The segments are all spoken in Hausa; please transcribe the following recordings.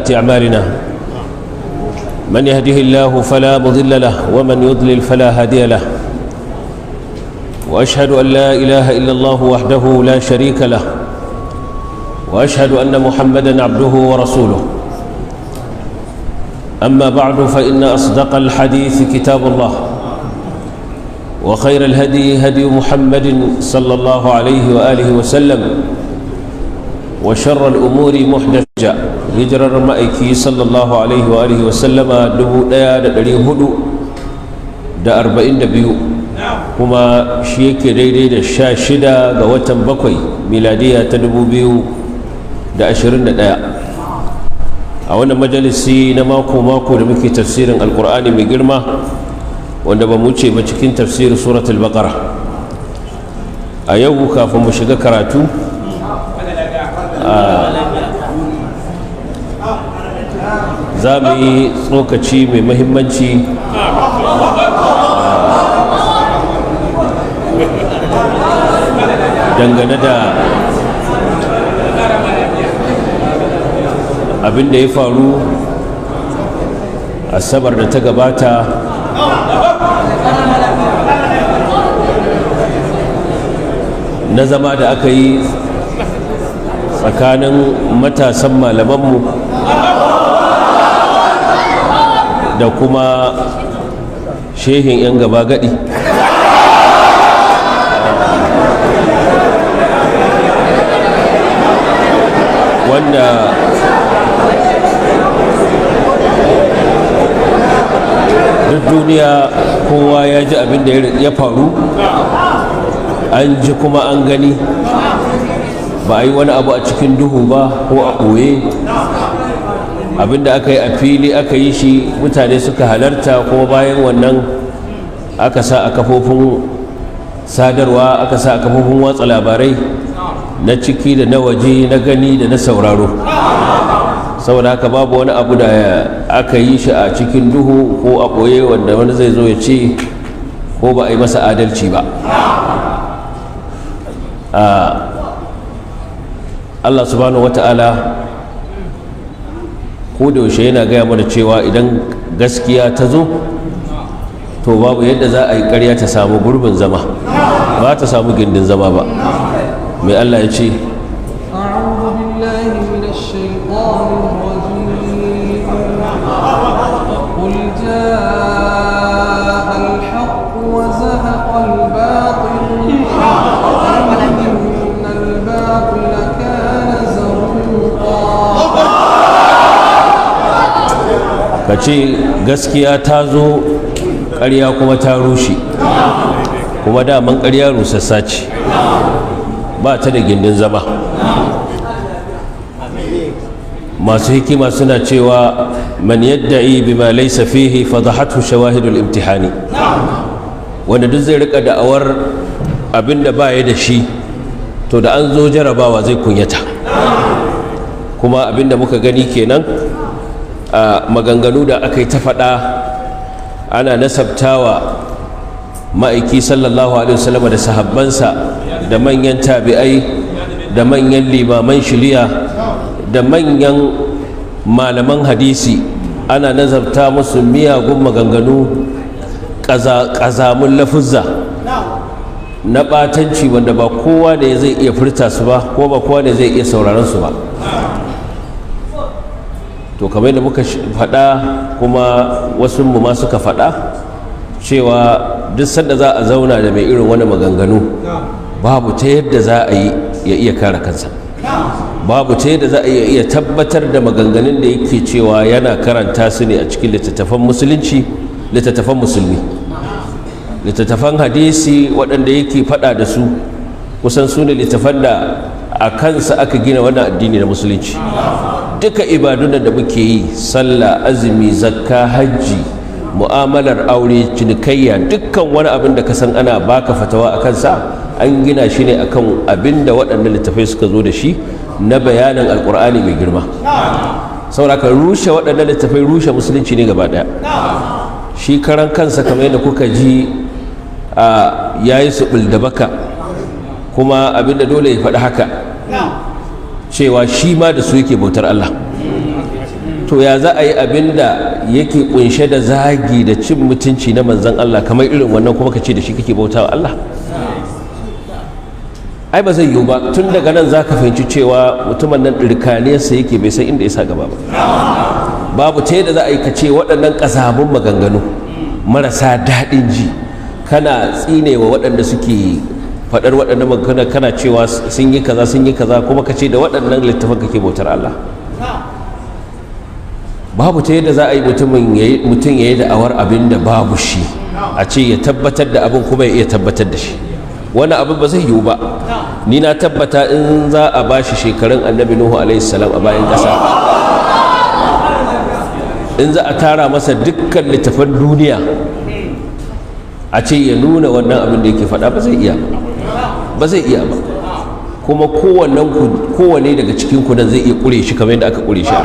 أعمالنا، من يهده الله فلا مضل له ومن يضلل فلا هادي له، وأشهد أن لا إله إلا الله وحده لا شريك له، وأشهد أن محمدا عبده ورسوله. أما بعد، فإن أصدق الحديث كتاب الله، وخير الهدي هدي محمد صلى الله عليه وآله وسلم، وشر الأمور محدثة. Hijirar ma'aiki sallallahu alaihi wa alihi wa sallama 1442, kuma shi yake daidai da 16 ga watan 7, miladiya ta 2021. A wannan majalisi na mako-mako da muke tafsirin Alkur'ani mai girma, wanda ba mu ce ba cikin tafsirin Suratul Baqara. A yau, kafin mu shiga karatu, za mu yi tsokaci mai mahimmanci dangane da abin da ya faru Asabar da ta gabata na zama da aka yi tsakanin matasan malamanmu da kuma shehin 'yan gaba gadi, wanda duk duniya kowa ya ji abin da ya faru. An ji kuma an gani, ba a yi wani abu a cikin duhu ba ko a ɓoye. Abinda aka yi a fili aka yi shi, mutane suka halarta. Kuma bayan wannan aka sa a kafofin sadarwa, aka sa a kafofin watsa labarai na ciki da na waje, na gani da na sauraro. Saboda haka babu wani abu da aka yi shi a cikin duhu ko a ɓoye wanda wani zai zo ya ce ko ba a yi masa adalci ba. Allah subhanahu wata'ala ko da yaushe yana gaya mana cewa idan gaskiya ta zo, to babu yadda za a yi ƙarya ta samu gurbin zama, ba ta samu gindin zama ba. Mai Allah ya ce? أعوذ بالله من الشيطان الرجيم. قل جاء الحق وزهق الباطل إن الباطل كان زهوقا. Ka ce gaskiya ta zo, ƙarya kuma ta rushe. Kuma daman ƙarya rusassa ce, ba ta da gindin zama. Masu hikima suna cewa man yadda'i bima laysa fihi fadahathu shawahidul imtihani. Wanda duk zai rika da'awar abinda ba ya da shi, to da an zo jarabawa zai kunyata. Kuma abinda muka gani kenan a maganganu da aka yi ta faɗa, ana nasabtawa ma'aiki sallallahu alaihi wasallam da sahabbansa da manyan tabi'ai da manyan limaman shiriya da manyan malaman hadisi, ana nazarta musu miyagun maganganu, ƙazamun lafuzza na ɓatanci, wanda ba kowa ne zai iya furta su ba, ko ba kowa ne zai iya sauraron su ba. To, kamar yadda muka faɗa, kuma wasu mu ma suka faɗa, cewa duk sanda za a zauna da mai irin wani maganganu, babu ta yadda za a yi ya iya kare kansa, babu ta yadda za a iya tabbatar da maganganun da yake cewa yana karanta su ne a cikin littattafan Musulunci, littattafan Musulmi, littattafan hadisi waɗanda yake faɗa da su. Kusan su ne littattafan da a kansa aka gina wannan addini na Musulunci. Duka ibadun da muke yi, sallah, azumi, zakka, hajji, mu'amalar aure, cinikayya, dukkan wani abin da ka san ana baka fatawa a kansa, an gina shi ne akan abin da waɗannan littafai suka zo da shi na bayanin Alkur'ani mai girma. Saboda ka, rushe waɗannan littafai rushe Musulunci ne gaba ɗaya. Shi karan kansa, kamar yadda kuka ji, ya yi su da baka, kuma abin da dole ya faɗi haka, cewa shi ma da su yake bautar Allah. To ya za a yi abin da yake kunshe da zagi da cin mutunci na manzan Allah kamar irin wannan kuma ka ce da shi kake bautawa Allah? Ai ba zai yiwu ba. Tun daga nan za ka fahimci cewa mutumin nan ɗirkaniyarsa yake, bai san inda ya sa gaba ba. Babu ta yadda za a yi ka ce waɗannan ƙazamun maganganu marasa daɗin ji, kana tsinewa waɗanda suke faɗar waɗannan maganganu, kana cewa sun yi kaza sun yi kaza, kuma ka ce da waɗannan littafan kake bautar Allah. Babu ta yadda za a yi mutum ya yi da'awar abin da babu shi, a ce ya tabbatar da abin kuma ya iya tabbatar da shi. Wani abin ba zai yiwu ba. Ni na tabbata in za a ba shi shekarun Annabi Nuhu alaihi salam a bayan ƙasa, in za a tara masa dukkan littafan duniya a ce ya nuna wannan abin da yake faɗa, ba zai iya ba, ba zai iya ba. Kuma kowanne daga cikin ku nan zai iya ƙure shi kamar yadda aka ƙure shi a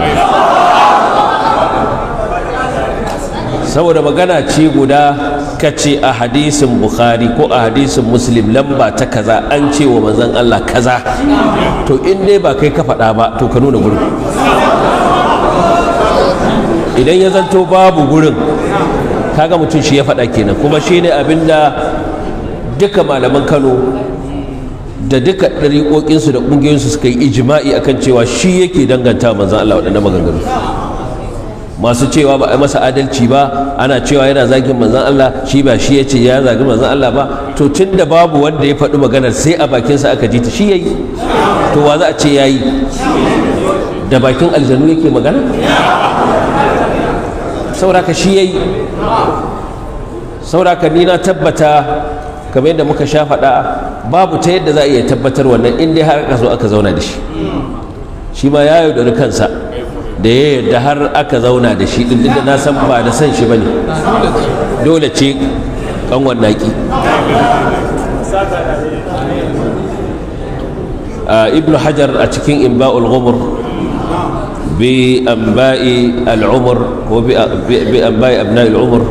Saboda magana ce guda, ka ce a hadisin Bukhari ko a hadisin Muslim lamba ta kaza an ce wa manzon Allah kaza, to in dai ba kai ka faɗa ba, to ka nuna gurin. Idan ya zanto babu gurin, kaga mutum shi ya faɗa kenan. Kuma shi ne abinda duka malaman Kano da duka ɗariƙoƙinsu da ƙungiyoyinsu suka yi ijima'i akan cewa shi yake danganta manzon Allah waɗannan maganganu. Masu cewa ba a yi masa adalci ba, ana cewa yana zagin manzon Allah, shi ba shi ya ce ya zagi manzon Allah ba. To tun da babu wanda ya faɗi maganar sai a bakinsa aka ji ta, shi yayi, to wa za a ce yayi? Da bakin aljanu yake magana? Sauraka shi yayi. Sauraka ni na tabbata, kamar yadda muka sha faɗa, babu ta yadda za a iya tabbatar wannan in dai har aka zo aka zauna da shi. Shi ma ya yaudari kansa da ya yarda har aka zauna da shi din, da na san ba da san shi bane, dole ce kanwan naki. Ibn Hajar a cikin Imba'ul Ghumur bi anba'i al-umr ko bi anba'i abna'i al-umr,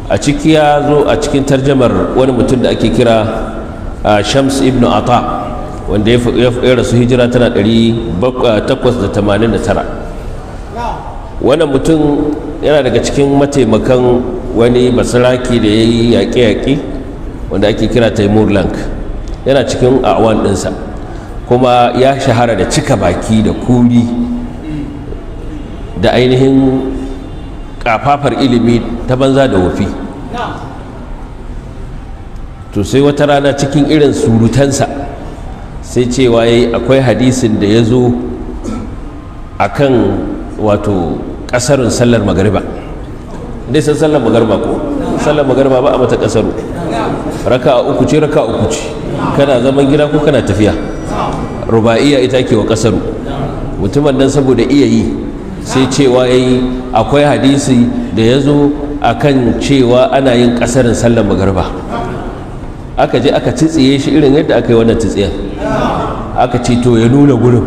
a ciki ya zo a cikin tarjamar wani mutum da ake kira Shams ibn Ata, wanda ya rasu hijira tana 889. Wannan mutum yana daga cikin mataimakan wani basaraki da ya yi yaƙe-yaƙe wanda ake kira Taimur Lank. Yana cikin awan ɗinsa, kuma ya shahara da cika baki da kuri da ainihin kafafar ilimi ta banza da wofi. To sai wata rana cikin irin surutansa sai cewa yayi akwai hadisin da ya zo a kan wato ƙasarin sallar magariba. Dai san sallar magariba ko? Sallar magariba ba a mata ƙasaru, raka uku ce, raka uku ce, kana zaman gida ko kana tafiya. Ruba'iya ita ke wa ƙasaru. Mutumin nan saboda iya yi sai cewa yayi akwai hadisi da ya zo a kan cewa ana yin ƙasarin sallar magariba. Aka je aka tsitsiye shi irin yadda aka yi wannan tsitsiyen, aka ce to ya nuna gurin.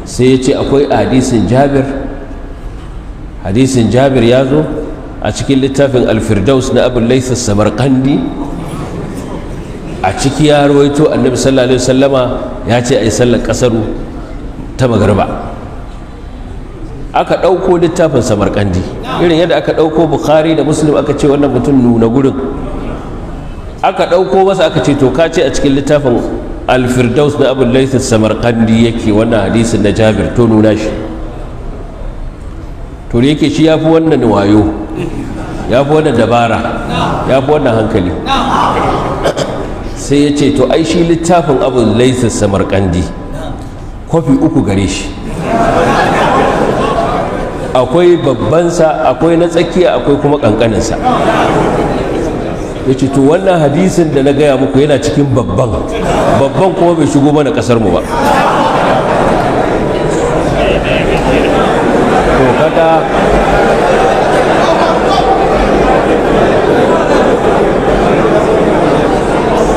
Sai ya ce akwai hadisin Jabir, hadisin Jabir ya zo a cikin littafin Alfirdaus na Abin Laisa Samarkandi, a ciki ya rawaito Annabi sallallahu alaihi wasallama ya ce a yi sallar kasaru ta magariba. Aka ɗauko littafin Samarkandi irin yadda aka ɗauko Bukhari da Muslim, aka ce wannan mutum nuna gurin. Aka ɗauko masa, aka ce to ka ce a cikin littafin Alfirdaus na Abu Laith Samarkandi yake wannan hadisin na Jabir, to nuna shi. To da yake shi ya fi wannan wayo, ya fi wannan dabara, ya fi wannan hankali, sai ya ce to ai shi littafin Abu Laith Samarkandi kwafi uku gare shi, akwai babbansa, akwai na tsakiya, akwai kuma ƙanƙaninsa. Ya ce to wannan hadisin da na gaya muku yana cikin babban, babban kuma bai shigo mana kasar mu ba. To kaga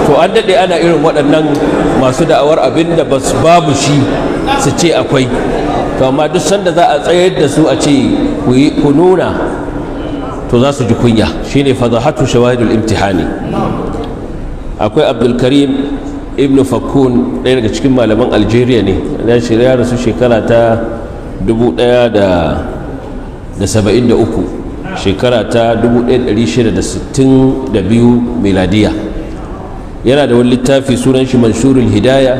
to an daɗe ana irin waɗannan masu da'awar abin da babu shi su ce akwai. To amma duk sanda za a tsayar da su a ce ku nuna, to za su ji kunya. Shine fadahatu shawahidul imtihani. Akwai Abdulkarim ibn Fakun, ɗaya daga cikin malaman Algeria ne, ya shirya rasu shekara ta 1073, shekara ta 1662 miladiya. Yana da wani littafi sunan shi Manshurul Hidaya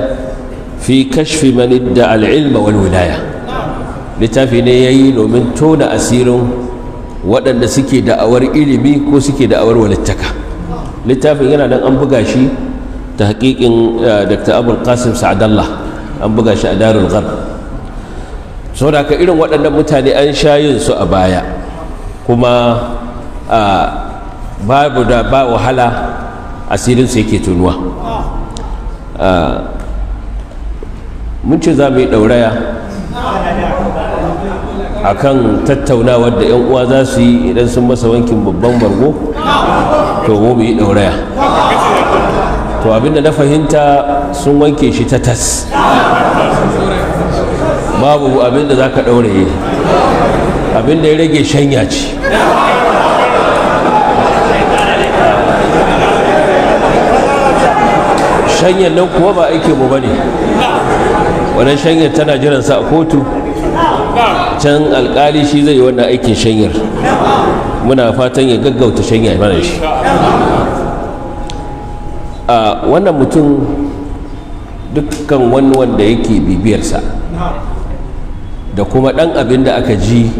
fi kashfi man idda al-ilma wal wilaya. Littafi ne yayi domin tona asirin waɗanda suke da'awar ilimi ko suke da'awar walittaka. Littafin yana nan an buga shi ta hakikin Dr. Abul Qasim Sa'adallah, an buga shi a Darul Gharb. Saboda haka irin waɗannan mutane an sha yin su a baya, kuma babu da ba wahala asirinsu yake tunuwa. Mun ce za mu yi ɗauraya a kan tattaunawar da 'yan uwa za su yi idan sun masa wankin babban bargo, to mu yi ɗauraya. To abinda na fahimta, sun wanke shi ta tas, babu abinda za ka ɗauraye, abinda ya rage shanya ce. Shanyar nan kuwa ba aikin mu bane, wannan shanyar tana jiransa a kotu can, alkali shi zai yi wannan aikin shanyar. Muna fatan ya gaggauta shanya mana shi. A wannan mutum, dukkan wani wanda yake bibiyarsa da kuma ɗan abin da aka ji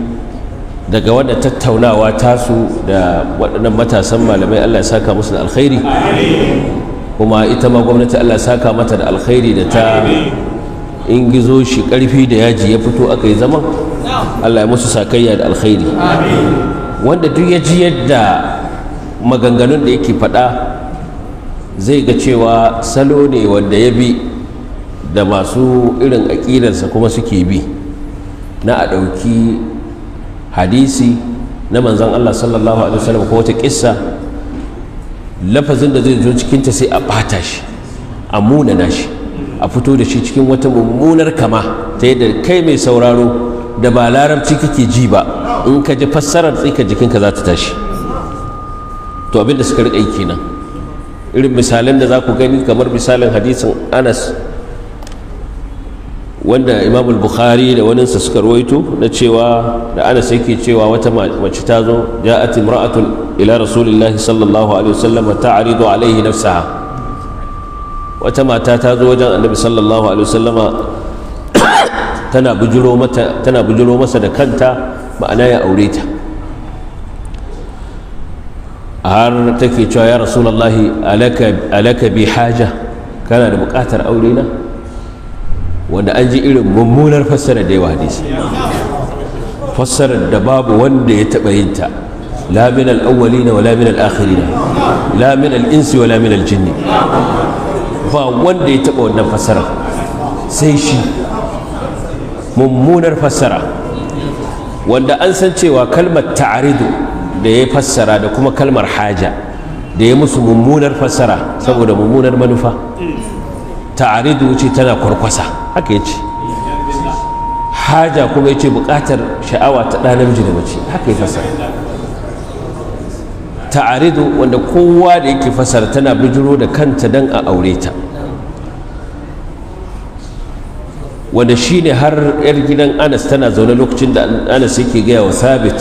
daga wanda tattaunawa tasu da waɗannan matasan malamai, Allah ya saka musu da alkhairi, kuma ita ma gwamnati Allah ya saka mata da alkhairi da ta ingizo shi ƙarfi da yaji ya fito aka yi zaman, Allah ya musu sakayya da alkhairi. Wanda duk ya ji yadda maganganun da yake faɗa, zai ga cewa salo ne wanda ya bi da masu irin aƙidarsa kuma suke bi, na a ɗauki hadisi na manzon Allah sallallahu alaihi wasallam ko wata kissa, lafazin da zai zo cikinta sai a ɓata shi, a munana shi, a fito da shi cikin wata mummunar kama, ta yadda kai mai sauraro da ba Larabci kake ji ba, in ka ji fassarar tsika jikinka za ta tashi. To abin da suka riƙa yi kenan. Irin misalan da za ku gani, kamar misalin hadisin Anas wanda Imam Bukhari da waninsa suka ruwaito, na cewa da Anas yake cewa wata mace ta zo, ja'at imra'atun ila Rasulillahi sallallahu alaihi wasallam ta'ridu alaihi nafsaha. Wata mata ta zo wajen Annabi sallallahu alaihi wasallama tana bujuro masa da kanta, ma'ana ya aure ta. Har take cewa, "Ya Rasulullahi, alaka bi haja? Kana da buƙatar aure na?" Wanda an ji irin mummunar fassara da yawa hadisi, fassarar da babu wanda ya taɓa yin ta, la min al-awwalina wa la min al-akhirina, la min al-insi wa la min al-jinni. Ba wanda ya taɓa wannan fassara sai shi. Mummunar fassara wanda an san cewa kalmar ta'aridu da ya fassara da kuma kalmar haja da ya musu mummunar fassara saboda mummunar manufa. Ta'aridu ce tana kwarkwasa, haka ya ce. Haja kuma ya ce buƙatar sha'awa ta ɗa namiji da mace, haka ya fassara. Ta'aridu, wanda kowa da yake fassara tana bijiro da kanta don a aure ta, wanda shi ne har 'yar gidan Anas tana zaune lokacin da Anas yake gaya wa Sabit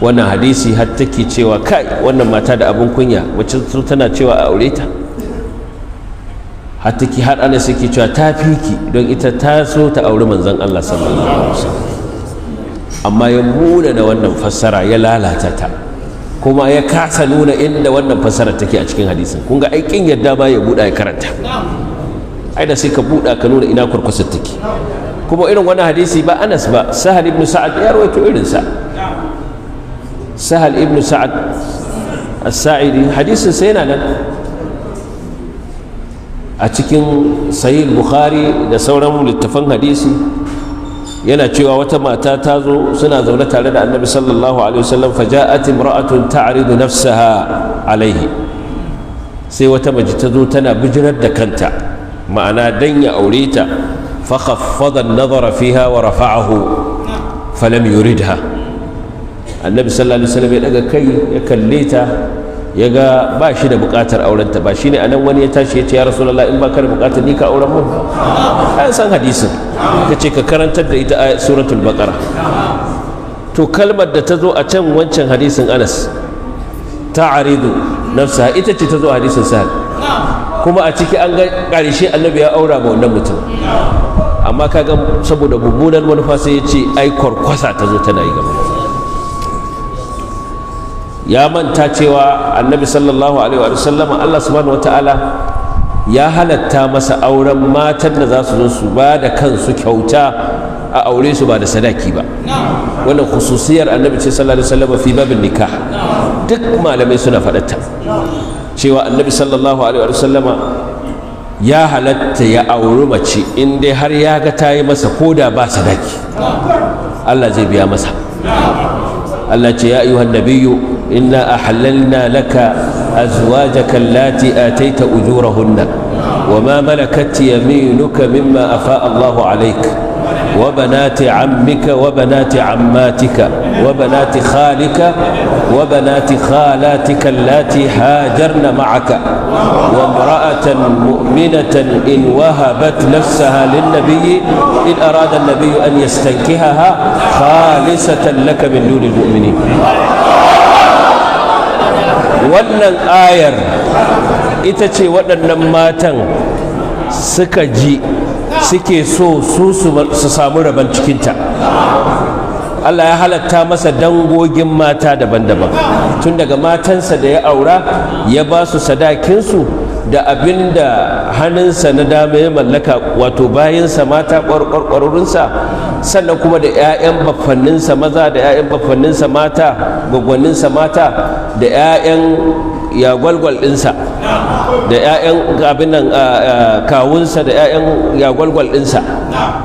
wannan hadisi, har take cewa, "Kai, wannan mata da abin kunya, wacce tana cewa a aure ta." Har take, har Anas yake cewa ta fi ki, don ita ta so ta auri manzon Allah sallallahu alaihi wasallam. Amma ya muna da wannan fassara, ya lalata ta, kuma ya kasa nuna inda wannan fassara take a cikin hadisin. Kun ga aikin yadda ba ya buɗa ya karanta, ai da sai ka buɗa ka nuna ina kwarkwasar take. Kuma irin wannan hadisi, ba Anas ba, Sahal ibn Sa'ad ya rawaito irinsa. Sahal ibn Sa'ad as-Sa'idi, hadisin sai yana nan a cikin Sahih Bukhari da sauran littafan hadisi. Yana cewa wata mata ta zo, suna zaune tare da Annabi sallallahu alaihi wasallam, faja'at imra'atun ta'ridu nafsaha alaihi. Sai wata mace ta zo tana bijirar da kanta, ma'ana dan ya aure ta. Fa khaffada an-nazara fiha wa rafa'ahu falam yuridha. Annabi sallallahu alaihi wasallam ya daga kai ya kalle ta. Ya ga ba shi da bukatar aurenta. Ba shine anan wani ya tashi ya ce, "Ya Rasulullah, in ba ka da bukatar, ni ka auren mun." An san hadisin. Ka ce ka karantar da ita Suratul Baqara. To, kalmar da ta zo a can wancan hadisin Anas, ta'aridu nafsaha, ita ce ta zo a hadisin Sahal. Kuma a ciki an ga ƙarshe Annabi ya aura ma wannan mutum. Amma kaga saboda mummunan manufa sai ya ce ai kwarkwasa ta zo tana yi gaba. Ya manta cewa Annabi sallallahu alaihi wa sallam, Allah subhanahu wataala ya halatta masa auren matan da za su zo su ba da kansu kyauta a aure su ba da sadaki ba. Wannan khususiyar Annabi ce sallallahu alaihi wasallam fi babin nikah. Duk malamai suna faɗata cewa Annabi sallallahu alaihi wa sallama ya halatta ya auri mace in dai har ya ga ta yi masa, koda ba sadaki, Allah zai biya masa. Allah ce, "Ya ayyuhan nabiyyu, inna ahlalna laka azwajaka allati ataita ujurahunna wa ma malakat yaminuka mimma afa Allahu alayk wa banati ammika wa banati ammatika wa banati khalika wa banati khalatika allati hajarna ma'aka wa imra'atan mu'minatan in wahabat nafsaha lin-nabiyyi in arada an-nabiyyu an yastankihaha khalisatan laka min dunil mu'minin." Wannan ayar ita ce waɗannan matan suka ji suke so su su samu rabon cikinta. Allah ya halatta masa dangogin mata daban-daban, tun daga matansa da ya aura ya ba su sadakinsu, da abin da hannunsa na dama ya mallaka, wato bayansa mata, ƙwarƙwarƙwarorinsa, sannan kuma da 'ya'yan baffanninsa maza, da 'ya'yan baffanninsa mata, gwaggwanninsa mata, da 'ya'yan yagwalgwal ɗinsa, da 'ya'yan abin nan kawunsa, da 'ya'yan yagwalgwal ɗinsa.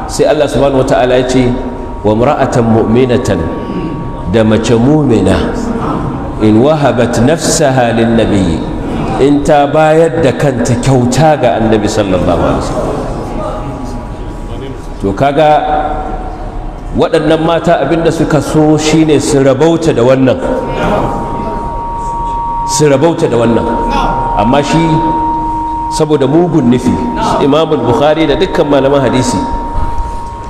Sai Allah subhanahu wata'ala ya ce, "Wa imra'atan mu'minatan", da mace mumina, "in wahabat nafsaha lin nabiyyi", in ta bayar da kanta kyauta ga Annabi sallallahu alaihi wasallam. To, kaga waɗannan mata abinda suka so shine su rabauta da wannan, su rabauta da wannan. Amma shi saboda mugun nufi, Imam Bukhari da dukkan malaman hadisi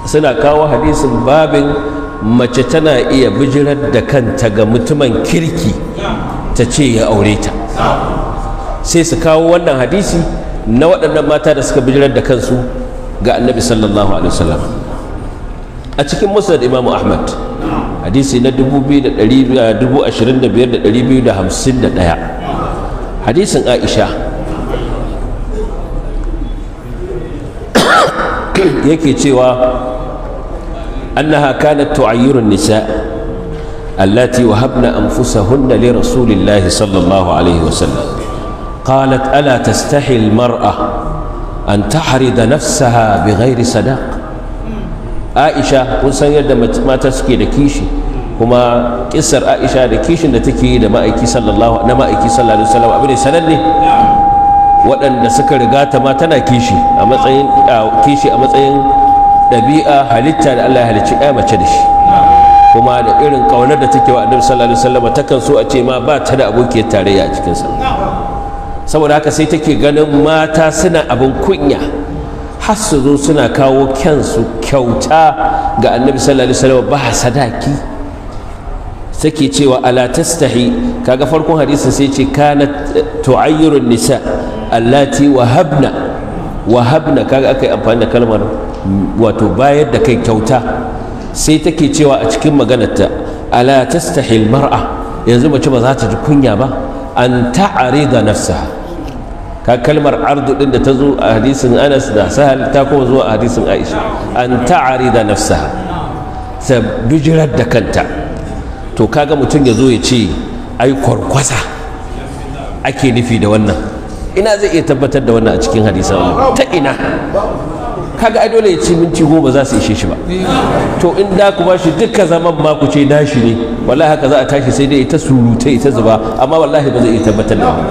suna kawo hadisin babin mace tana iya bijirar da kanta ga mutumin kirki ta ce ya aure ta, sai su kawo wannan hadisi na waɗannan mata da suka bijirar da kansu ga Annabi sallallahu alaihi wasallam. A cikin Musnad Imam Ahmad, hadisi na 25251, hadisin Aisha, yake cewa annaha kanat tu'ayyiru nisa allati wahabna anfusahunna li rasulillahi sallallahu alaihi wasallam. قالت: ألا تستحي المرأة أن تعرض نفسها بغير صداق؟ Aisha, kun san yadda mata suke da kishi, kuma kissar Aisha da kishin da take yi da ma'aiki sallallahu na ma'aiki sallallahu alaihi wasallam abu ne sananne. Waɗanda suka riga ta ma tana kishi a matsayin kishi, a matsayin ɗabi'a, halitta da Allah ya halicci ɗaya mace da shi. Kuma da irin ƙaunar da take wa Annabi sallallahu alaihi wasallam, takan so a ce ma ba ta da abokiyar tarayya a cikinsa. Saboda haka sai take ganin mata suna abin kunya har su zo suna kawo kyansu kyauta ga Annabi sallallahu alaihi wasallam ba sadaki. Take cewa, "Ala tastahi?" Kaga farkon hadisin sai ce kanat tu'ayyiru nisa allati wahabna. Wahabna, kaga aka yi amfani da kalmar wato bayar da kai kyauta. Sai take cewa a cikin maganarta, "Ala tastahi mar'a?" Yanzu mace ba za ta ji kunya ba an ta'arida nafsaha? Ka kalmar ardu din da ta zo a hadisin Anas da Sahal ta kuma zo a hadisin Aisha, an ta'arida nafsaha, ta bijirar da kanta. To, kaga mutum ya zo ya ce ai kwarkwasa ake nufi da wannan, ina zai iya tabbatar da wannan a cikin hadisan Annabi? Ta ina? Kaga ai dole ya ci minti 10 za su ishe shi ba. To, in da ku bashi dukkan zaman ma ku ce nashi ne, wallahi haka za a tashi, sai dai ita surutai ita zuba, amma wallahi ba zai iya tabbatar da wannan.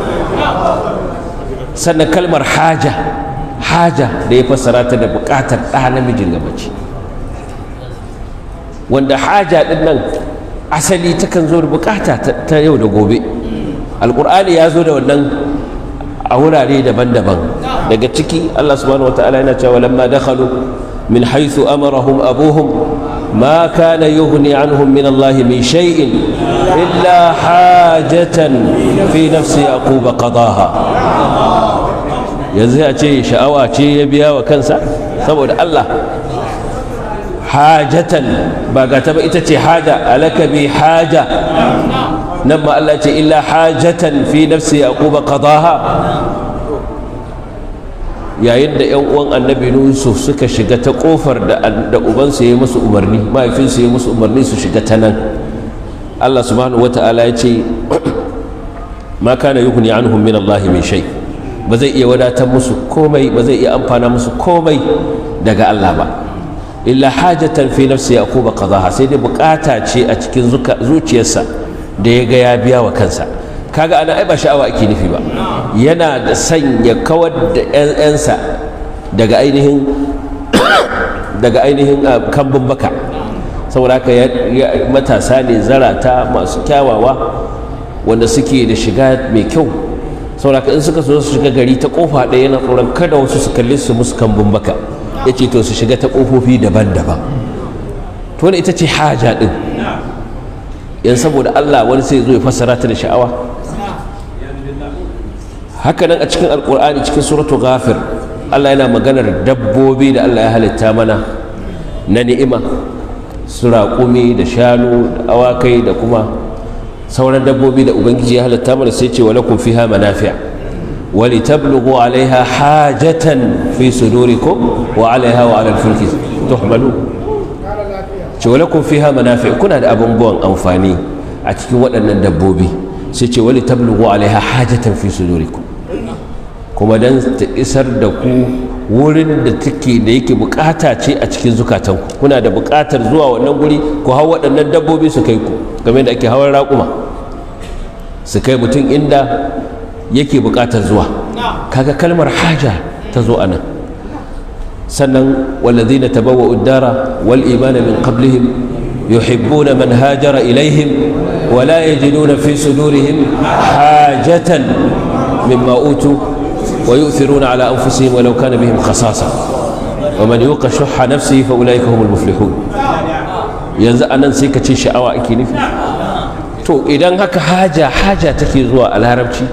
Sannan kalmar haja, haja da ya fassara ta da buƙatar ɗa namijin ga mace, wanda haja ɗin nan asali takan zo da buƙata ta yau da gobe. Alqur'ani ya zo da wannan a wurare daban-daban. Daga ciki Allah subhanahu wataala yana cewa lamma dakhalu min haythu amarahum abuhum ma kana yughni anhum min Allah min shay'in illa hajatan fi nafsi yaqub qadaha. Yanzu ya ce sha'awa ce ya biya wa kansa saboda Allah. Hajatan ba ga ta ba, ita ce haja, alaka bi haja. Nan ma Allah ce illa hajatan fi nafsi yaqub qadaha. Yayin da yan uwan Annabi Yusuf suka shiga ta kofar da ubansu ya musu umarni, mahaifinsu ya musu umarni su shiga ta nan, Allah subhanahu wata'ala ya ce ma kana yughni anhum min Allah min shay, ba zai iya wadatar musu komai, ba zai iya amfana musu komai daga Allah ba, illa hajatan fi nafsi yaqub qadaha, sai dai bukata ce a cikin zuciyarsa da ya ga ya biya wa kansa. Kaga ana ai ba sha'awa ake nufi ba, yana da sanya kawar da ƴan'yansa daga ainihin kambun baka. Saboda haka matasa ne zarata masu kyawawa wanda suke da shiga mai kyau. Saboda haka in suka so su shiga gari ta kofa ɗaya, yana tsoron kada wasu su kalli su musu kambun baka, ya ce to su shiga ta kofofi daban-daban. To wani ita ce haja ɗin. Yan saboda Allah wani sai zo ya fassara ta da sha'awa. Haka nan a cikin Alƙur'ani, cikin suratu Ghafir, Allah yana maganar dabbobi da Allah ya halitta mana na ni'ima, su raƙumi da shanu da awakai da kuma sauran dabbobi da Ubangiji ya halitta mana. Sai ce walakum fiha manafi' wa litablughu 'alayha hajatan fi sudurikum wa 'alayha wa 'ala al-fulki tuhmalun. Ce walakum fiha manafi', kuna da abubuwan amfani a cikin waɗannan dabbobi. Sai ce wali tablughu 'alayha hajatan fi sudurikum, kuma dan ta isar da ku wurin da take da yake bukata ce a cikin zukatanku. Kuna da bukatar zuwa wannan guri, ku hau waɗannan dabbobi su kai ku, kamar yadda ake hawan raƙuma su kai mutum inda yake bukatar zuwa. Kaga kalmar haja ta zo anan. Sannan walladhina tabawwa'u ad-dara wal imana min qablihim yuhibbuna man hajara ilaihim wa la yajiduna fi sudurihim hajatan mimma utu wa yu'thiruna ala anfusihim walau kana bihim khasasa wa man yuqa shuhha nafsihi fa ulaika humul muflihun. Yanzu anan sai ka ce sha'awa ake nufi. To idan haka haja take zuwa a larabci,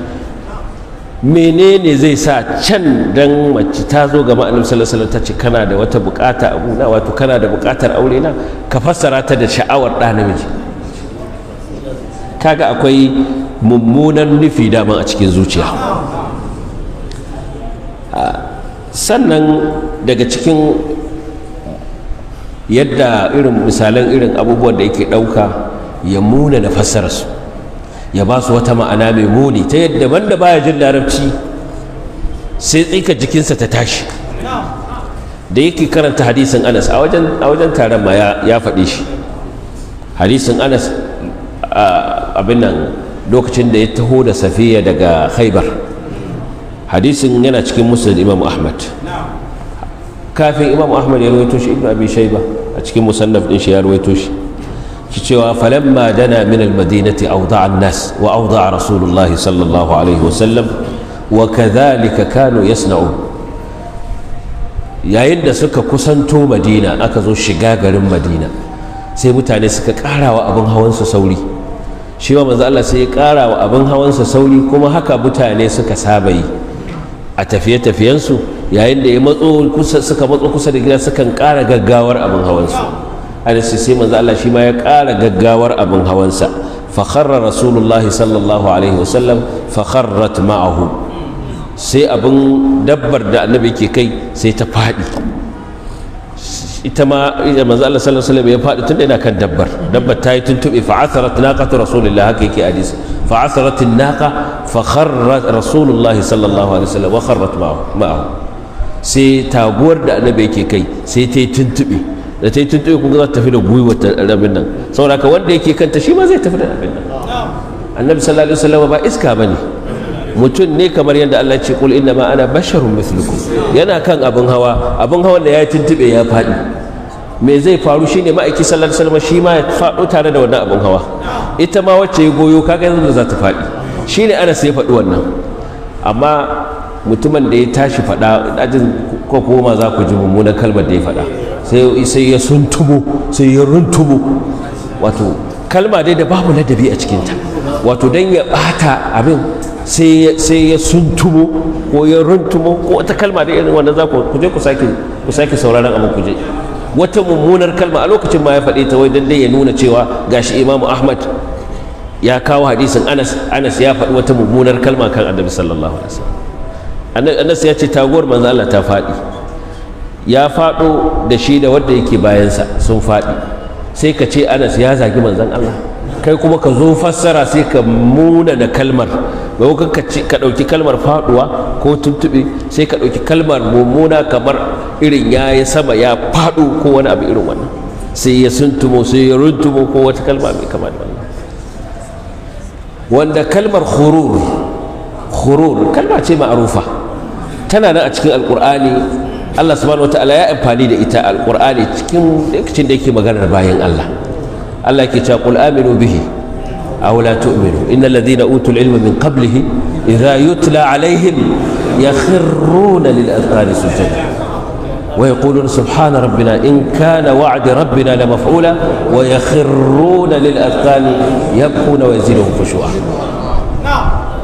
menene zai sa can dan mace ta zo ga Annabi sallallahu alaihi wasallam ta ce kana da wata bukata abu na, wato kana da bukatar aure na, ka fassara ta da sha'awar ɗa namiji? Kaga akwai mummunan nufi dama a cikin zuciya. Sannan daga cikin yadda irin misalan irin abubuwan da yake ɗauka ya muna da fassararsu, ya ba su wata ma'ana mai muni, ta yadda wanda baya jin larabci sai tsika jikinsa ta tashi. Da yake karanta hadisin Anas a wajen taron ma ya faɗi shi. Hadisin Anas abin nan lokacin da ya taho da Safiya daga Khaibar, hadisin yana cikin Musnad Imam Ahmad. Kafin Imam Ahmad ya rawaito shi, Ibn Abi Shayba a cikin musannaf din shi ya rawaito shi, cewa falamma dana min almadinati awda'a an-nas wa awda'a Rasulullah sallallahu alaihi wasallam wa kadhalika kanu yasna'un. Yayin da suka kusanto Madina, aka zo shiga garin Madina, sai mutane suka karawa abin hawansu sauri. Shi ma manzo Allah sai ya karawa abin hawansa sauri, kuma haka mutane suka saba yi a tafiye-tafiyensu. Yayin da ya matso kusa, suka matso kusa da gida, sukan kara gaggawar abin hawansu. Hadisi sai manzo Allah shi ma ya ƙara gaggawar abin hawansa. Fa kharra Rasulullahi sallallahu alaihi wasallam fa kharrat ma'ahu, sai abin dabbar da Annabi ke kai sai ta faɗi. Ita ma manzo Allah sallallahu alaihi wasallam ya faɗi tunda yana kan dabbar, dabbar ta yi tuntube. Fa atharat naqatu Rasulillah, haka yake hadisi, fa atharat an-naqa fa kharra Rasulullahi sallallahu alaihi wasallam wa kharrat ma'ahu. Sai taguwar da Annabi yake kai sai ta yi tuntube, da ta yi tuntuɓe kun za ta tafi da gwiwar ta abin nan. Saboda haka wanda yake kanta shi ma zai tafi da abin nan. Annabi sallallahu alaihi wasallam ba iska bane, mutum ne kamar yadda Allah ya ce qul inna ma ana basharun mithlukum. Yana kan abin hawa, abin hawan da ya yi tuntuɓe ya faɗi, me zai faru? Shine ma'aiki sallallahu alaihi wasallam shi ma ya faɗo tare da wannan abin hawa. Ita ma wacce ya goyo kaga yanzu za ta faɗi. Shine Anas ya faɗi wannan. Amma mutumin da ya tashi faɗa ajin ko koma za ku ji mummunan kalmar da ya faɗa, sai ya suntumo, sai ya runtumo, wato kalma dai da babu ladabi a cikinta, wato don ya ɓata abin sai ya suntumo ko ya runtumo ko wata kalma dai irin wannan. Za ku je ku sake sauraron abin, ku je wata mummunar kalma a lokacin ma ya faɗe ta, wai dan dai ya nuna cewa gashi Imamu Ahmad ya kawo hadisin Anas, Anas ya faɗi wata mummunar kalma kan Annabi sallallahu alaihi wasallam. Anas ya ce taguwar manzo Allah ta faɗi, ya faɗo da shi da wanda yake bayansa sun faɗi, sai ka ce Anas ya zagi manzon Allah. Kai kuma ka zo fassara sai ka muna da kalmar, maimakon ka ɗauki kalmar faɗuwa ko tuntuɓe, sai ka ɗauki kalmar mummuna kamar irin ya yi sama ya faɗo ko wani abu irin wannan, sai ya suntumo, sai ya runtumo ko wata kalma mai kama da wannan. Wanda kalmar khurur, khurur kalma ce ma'arufa, tana nan a cikin Alƙur'ani. Allah subhanahu wataala ya amfani da ita Alƙur'ani cikin lokacin da yake maganar bayan Allah. Allah ke cewa qul aminu bihi aw la tu'minu innal ladhina utul ilma min qablihi idha yutla alaihim yakhruna lil azqani sujada wa yaquluna subhana rabbina in kana wa'du rabbina la maf'ula wa yakhruna lil azqani yabkuna wa yaziduhum khushu'a.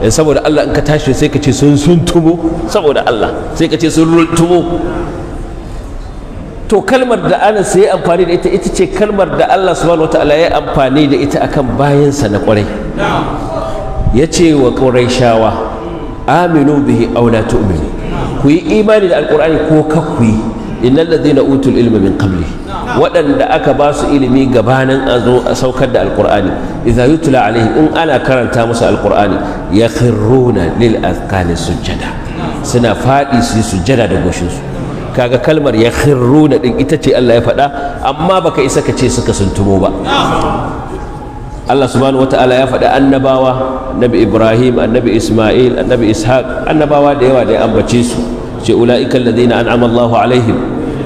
Saboda Allah in ka tashi sai ka ce sun suntumo, saboda Allah sai ka ce sun runtumo. To kalmar da Anas ya amfani da ita, ita ce kalmar da Allah subhanahu wataala ya amfani da ita akan bayansa na ƙwarai. Ya ce wa Qurayshawa aminu bihi aw la tu'minu, ku yi imani da Alƙur'ani ko kar ku yi. Innal ladhina utul ilma min qabli, waɗanda aka ba su ilimi gabanin a zo a saukar da Alƙur'ani, idza yutla alaihi, in ana karanta musu Alƙur'ani, yakhruna lil azqani sujjada, suna faɗi su yi sujjada da goshinsu. Kaga kalmar ya khirruna din ita ce Allah ya faɗa, amma baka isa ka ce suka suntumo ba. Allah subhanahu wataala ya faɗi annabawa, Annabi Ibrahim, Annabi Ismail, Annabi Ishaq, annabawa da yawa da ya ambace su, ce ulaika alladhina an'ama Allahu alaihim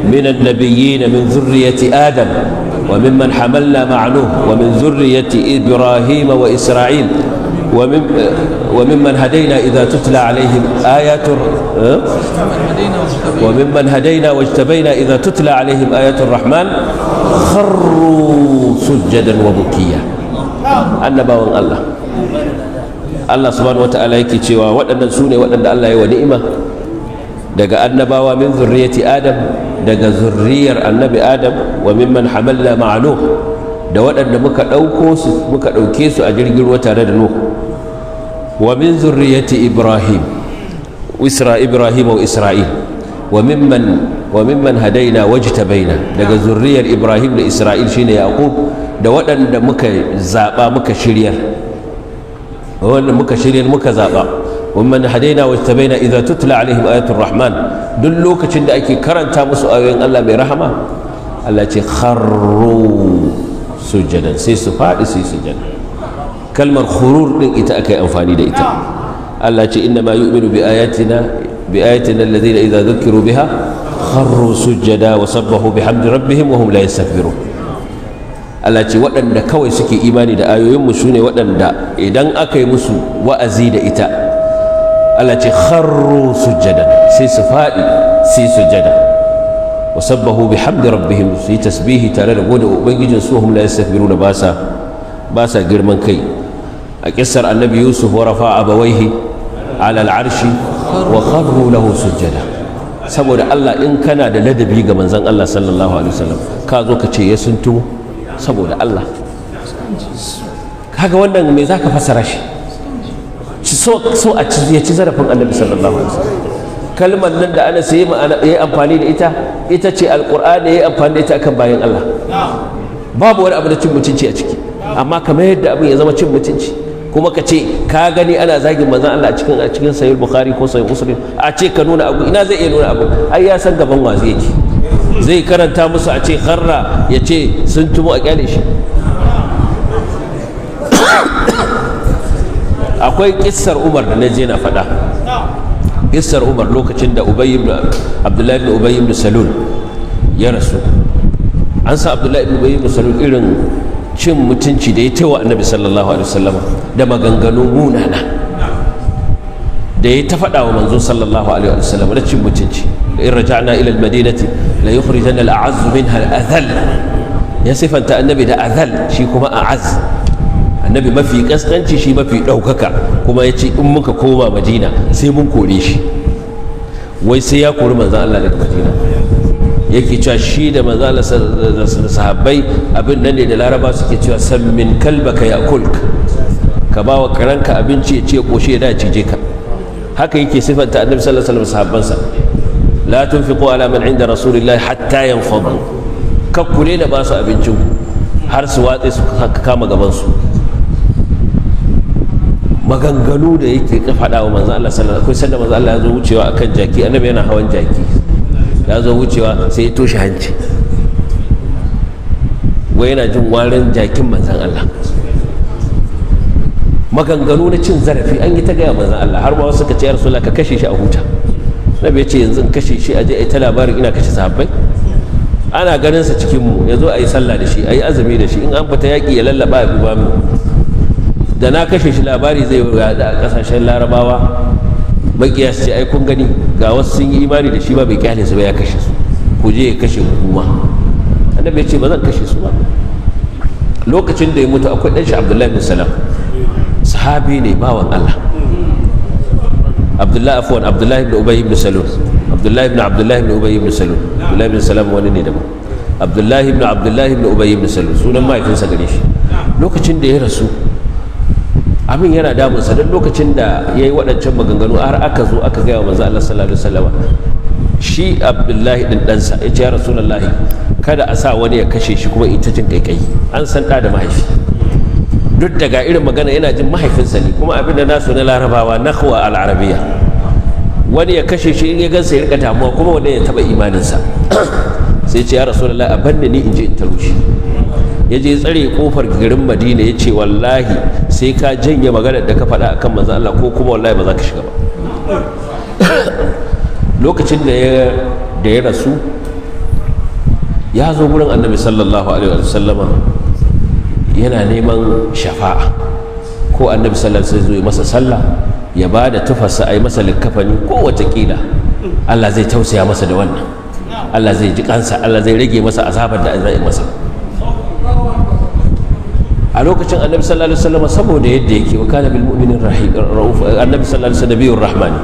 minan nabiyyin min dhurriyyati Adam wa mimman hamalna ma'a Nuh wa min dhurriyyati Ibrahim wa Isra'il وممن هدينا إذا تتلى عليهم آيات وممن هدينا واجتبينا إذا تتلى عليهم آيات الرحمن خروا سجدا وبكيا. annabawan Allah, Allah subhanahu wata'ala yake cewa waɗannan su ne waɗanda Allah ya wa ni'ima daga annabawa, min zurriyati Adam, daga zurriyar Annabi Adam, wa mimman hamalna ma'a Nuh, da waɗanda muka ɗauko su, muka ɗauke su a jirgin ruwa tare da Nuh, wa min zurriyati Ibrahim Isra Ibrahim wa Isra'il, wa mimman hadaina wajtabaina, daga zurriyar Ibrahim da Isra'il shine Yaqub, da waɗanda muka zaɓa muka shiryar, wanda muka shiryar muka zaɓa. Mimman hadaina wajtabaina idza tutla alaihim ayatul rahman, duk lokacin da ake karanta musu ayoyin Allah mai rahama, Allah ce kharru sujadan, sai su faɗi su yi sujada. Kalmar khurur din ita aka yi amfani da ita. Allah ce inna ma yu'minu bi ayatina alladhina idza dhukiru biha kharru sujada wa sabbahu bihamdi rabbihim wa hum la yastakbirun. Allah ce waɗanda kawai suke imani da ayoyinmu su ne waɗanda idan aka yi musu wa'azi da ita, Allah ce kharru sujadan, sai su faɗi su yi sujada, wa sabbahu bihamdi rabbihim, su yi tasbihi tare da gode ubangijin su, hum la yastakbiruna, ba sa girman kai. A kissar Annabi Yusuf, wa rafa'a abawaihi ala al'arshi wa kharru lahu sujada. Saboda Allah, in kana da ladabi ga manzon Allah sallallahu alaihi wasallam, ka zo ka ce ya suntumo? Saboda Allah, kaga wannan me zaka fassara shi? So a ya ci zarafin Annabi sallallahu alaihi wasallam. Kalmar nan da ana sai ya amfani da ita, ita ce Alqur'ani ya amfani da ita akan bayan Allah. Babu wani abu da cin mutunci a ciki, amma kamar yadda abin ya zama cin mutunci, kuma ka ce ka gani ana zagin manzon Allah a cikin Sahih Bukhari ko Sahih Muslim, a ce ka nuna abu, ina zai iya nuna abu? Ai ya san gaban wa zai yake zai karanta musu. A ce kharra, ya ce sun tumo, a kyale shi. Akwai kissar Umar da na je na faɗa, kissar Umar lokacin da Ubay ibn Abdullahi ibn Ubay ibn Salul ya rasu. An sa Abdullahi ibn Ubay ibn Salul irin cin mutunci da ya taiwa Annabi sallallahu alaihi wasallam da maganganu munana. Da ya ta faɗa wa manzo sallallahu alaihi wa sallam na cin mutunci, in raja'na ila al-madinati la yukhrijanna al-a'azz minha al-adhall. Ya sifanta annabi da azal, shi kuma a'az, annabi mafi kaskanci, shi mafi ɗaukaka. Kuma ya ce in muka koma Madina sai mun kore shi, wai sai ya kori manzan Allah daga Madina. Yake cewa shi da manzan Allah da sahabbai abin nan ne da Laraba suke cewa sammin kalbaka ya kulk, ka ba wa karanka abinci ya ce koshe ya da cije ka. Haka yake sifanta annabi sallallahu alaihi wasallam sahabbansa: la tunfiqu ala man inda rasulillahi hatta yanfadu, kakkure da ba su abincin har su watse su kama gabansu. Maganganu da yake faɗa wa manzo Allah sallallahu alaihi wasallam, manzo Allah ya zo wucewa akan jaki, annabi yana hawan jaki, ya zo wucewa sai ya toshe hanci, wai yana jin warin jakin manzon Allah. Maganganu na cin zarafi an yi ta gaya manzon Allah, har ma wasu suka ce ya Rasulullah, ka kashe shi a huta. Nabi ya ce yanzu in kashe shi, a je a yi ta labarin ina kashe sahabbai? Ana ganin sa cikin mu, ya zo a yi sallah da shi, a yi azumi da shi, in an fita yaƙi ya lallaba ya duba mu. Da na kashe shi, labari zai yada a kasashen Larabawa, makiya su ce ai kun gani, ga wasu sun yi imani da shi ba, bai kyale su ba, ya kashe su, ku je ya kashe ku kuma. Annabi ya ce ba zan kashe su ba. Lokacin da ya mutu akwai ɗan shi Abdullahi bin Salam, sahabi ne, bawan Allah. Abdullahi, afwan, Abdullahi ibn Ubay ibn Salul, Abdullahi ibn Abdullahi ibn Ubay ibn Salul. Abdullahi ibn Salam wani ne daban. Abdullahi ibn Abdullahi ibn Ubay ibn Salul sunan mahaifinsa gare shi. Lokacin da ya rasu abin yana damunsa, don lokacin da ya yi waɗancan maganganu har aka zo aka gaya wa manzo Allah sallallahu alaihi wasallam, shi Abdullahi din ɗansa ya ce ya Rasulullahi, kada a sa wani ya kashe shi kuma ita jin kaikai, an san ɗa da mahaifi. Duk daga irin magana yana jin mahaifinsa ne, kuma abin da nasu na Larabawa, nakhwa al-arabiyya, wani ya kashe shi in ya gansa ya rika damuwa, kuma wani ya taba imaninsa. Sai ce ya Rasulullahi, a banni ni in je in taro shi. Ya je tsare kofar garin Madina, ya ce wallahi sai ka janye maganar da ka faɗa akan manzo Allah, ko kuma wallahi ba za ka shiga ba. Lokacin da ya rasu, ya zo gurin annabi sallallahu alaihi wa sallama yana neman shafa'a, ko annabi sallallahu alaihi wasallam masa sallah, ya ba da tufarsa a yi masa likkafani, ko watakila Allah zai tausaya masa da wannan, Allah zai ji kansa, Allah zai rage masa azabar da zai masa. A lokacin annabi sallallahu alaihi wasallam, saboda yadda yake wa kana bil mu'minin rahim rauf, annabi sallallahu alaihi wasallam nabiyur rahmani,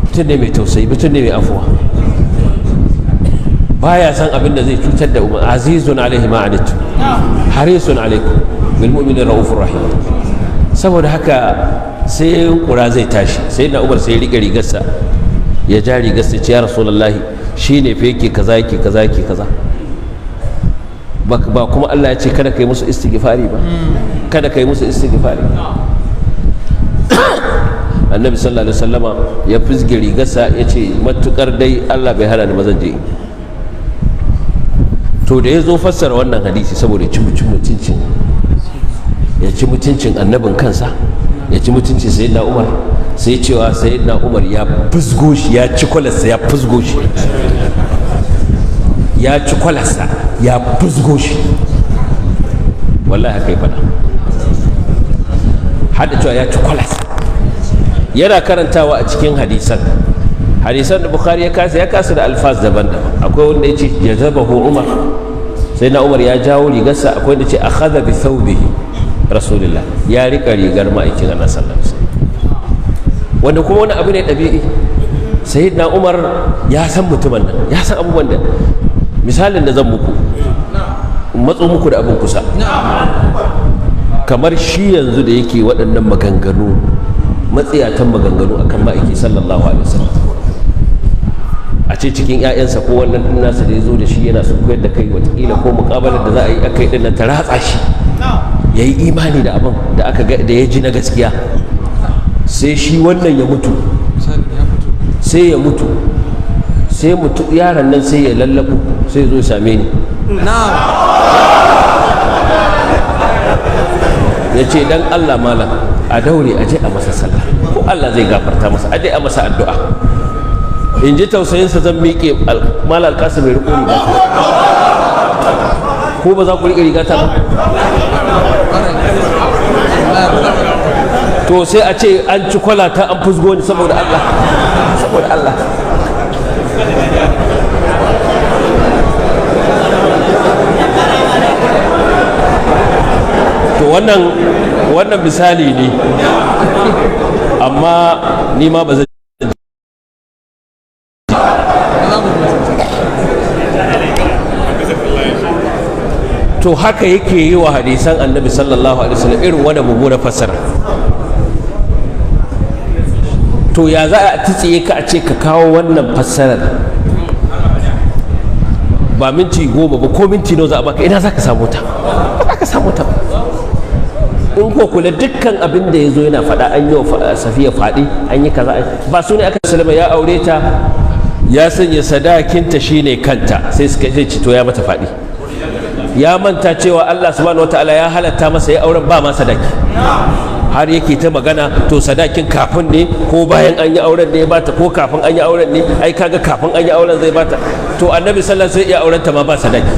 mutum ne mai tausayi, mutum ne mai afuwa, baya san abin da zai cutar da umma. Azizun alaihi ma anittu harisun alaikum bil mu'minin raufur rahim. Saboda haka sai kura zai tashi, sai na Umar sai ya rike rigarsa, ya ja rigarsa, ce ya Rasulullahi, shine fa yake kaza, yake kaza, yake kaza. Ba kuma Allah ya ce kada ka yi musu istighfari ba? Kada ka yi musu istighfari. Annabi sallallahu alaihi wasallama ya fizge rigarsa, ya ce matukar dai Allah bai hana ni ba, zan je. To da ya zo fassara wannan hadisi, saboda ci mutuncin, ya ci mutuncin annabin kansa, ya ci mutuncin sayyidina Umar, sai cewa sayyidina Umar ya fizgo shi, ya ci kwalarsa, ya fizgo shi, ya ci kwalarsa, ya fuzgo shi. Wallahi haka ya faɗa, hada cewa ya ci kwalarsa. Yana karantawa a cikin hadisan da Bukhari ya kasa, ya kasa da alfaz daban-daban. Akwai wanda ya ce jazabahu Umar, sai na Umar ya jawo rigarsa. Akwai wanda ya ce akhadha bi thawbihi Rasulullah, ya rika rigar ma'aikin Allah sallallahu alaihi wasallam. Wanda kuma wani abu ne ɗabi'i, sayyidina Umar ya san mutumin nan, ya san abubuwan da, misalin da zan muku, matso muku da abin kusa, kamar shi yanzu da yake waɗannan maganganu, matsiyatan maganganu akan ma'aiki sallallahu alaihi wasallam, a ce cikin 'ya'yansa ko wannan ɗin nasa da ya zo da shi yana su koyar da kai, watakila ko muƙabalar da za a yi aka yi ɗin ta ratsa shi, ya yi imani da abin da aka ga da ya ji na gaskiya, sai shi wannan ya mutu, sai ya mutu, sai mutu, yaron nan sai ya lallabu, sai zo ya same ni, ya ce dan Allah malam, a daure a je a masa sallah, ko Allah zai gafarta masa, a je a masa addu'a. In ji tausayinsa zan miƙe, malam Alƙasim mai riko riga, ko ba za ku riƙe rigata ba? To sai a ce an ci kwala ta an fusgo ni saboda Allah, saboda Allah. To wannan misali ne, amma ni ma ba zan. To haka yake yi wa hadisan Annabi sallallahu alaihi wasallam irin wani mummuna fassara. To ya za a tsiye ka a ce ka kawo wannan fassarar? Ba minti 10 ba, ko minti nawa za a baka, ina za ka samu ta? Ba za ka samu ta ba. In ko kula dukkan abin da ya zo yana faɗa, an yi wa Safiya faɗi, an yi kaza, ba su ne aka salama ya aure ta, ya sanya sadakinta shine kanta, sai suka ce to ya mata faɗi. Ya manta cewa Allah subhanahu wataala ya halatta masa ya auren ba ma sadaki. Har yake ta magana, to sadakin kafin ne ko bayan an yi auren ne ya bata, ko kafin an yi auren ne? Ai kaga kafin an yi auren zai bata. To Annabi sallallahu alaihi wasallam ya auren ta ma ba sadaki.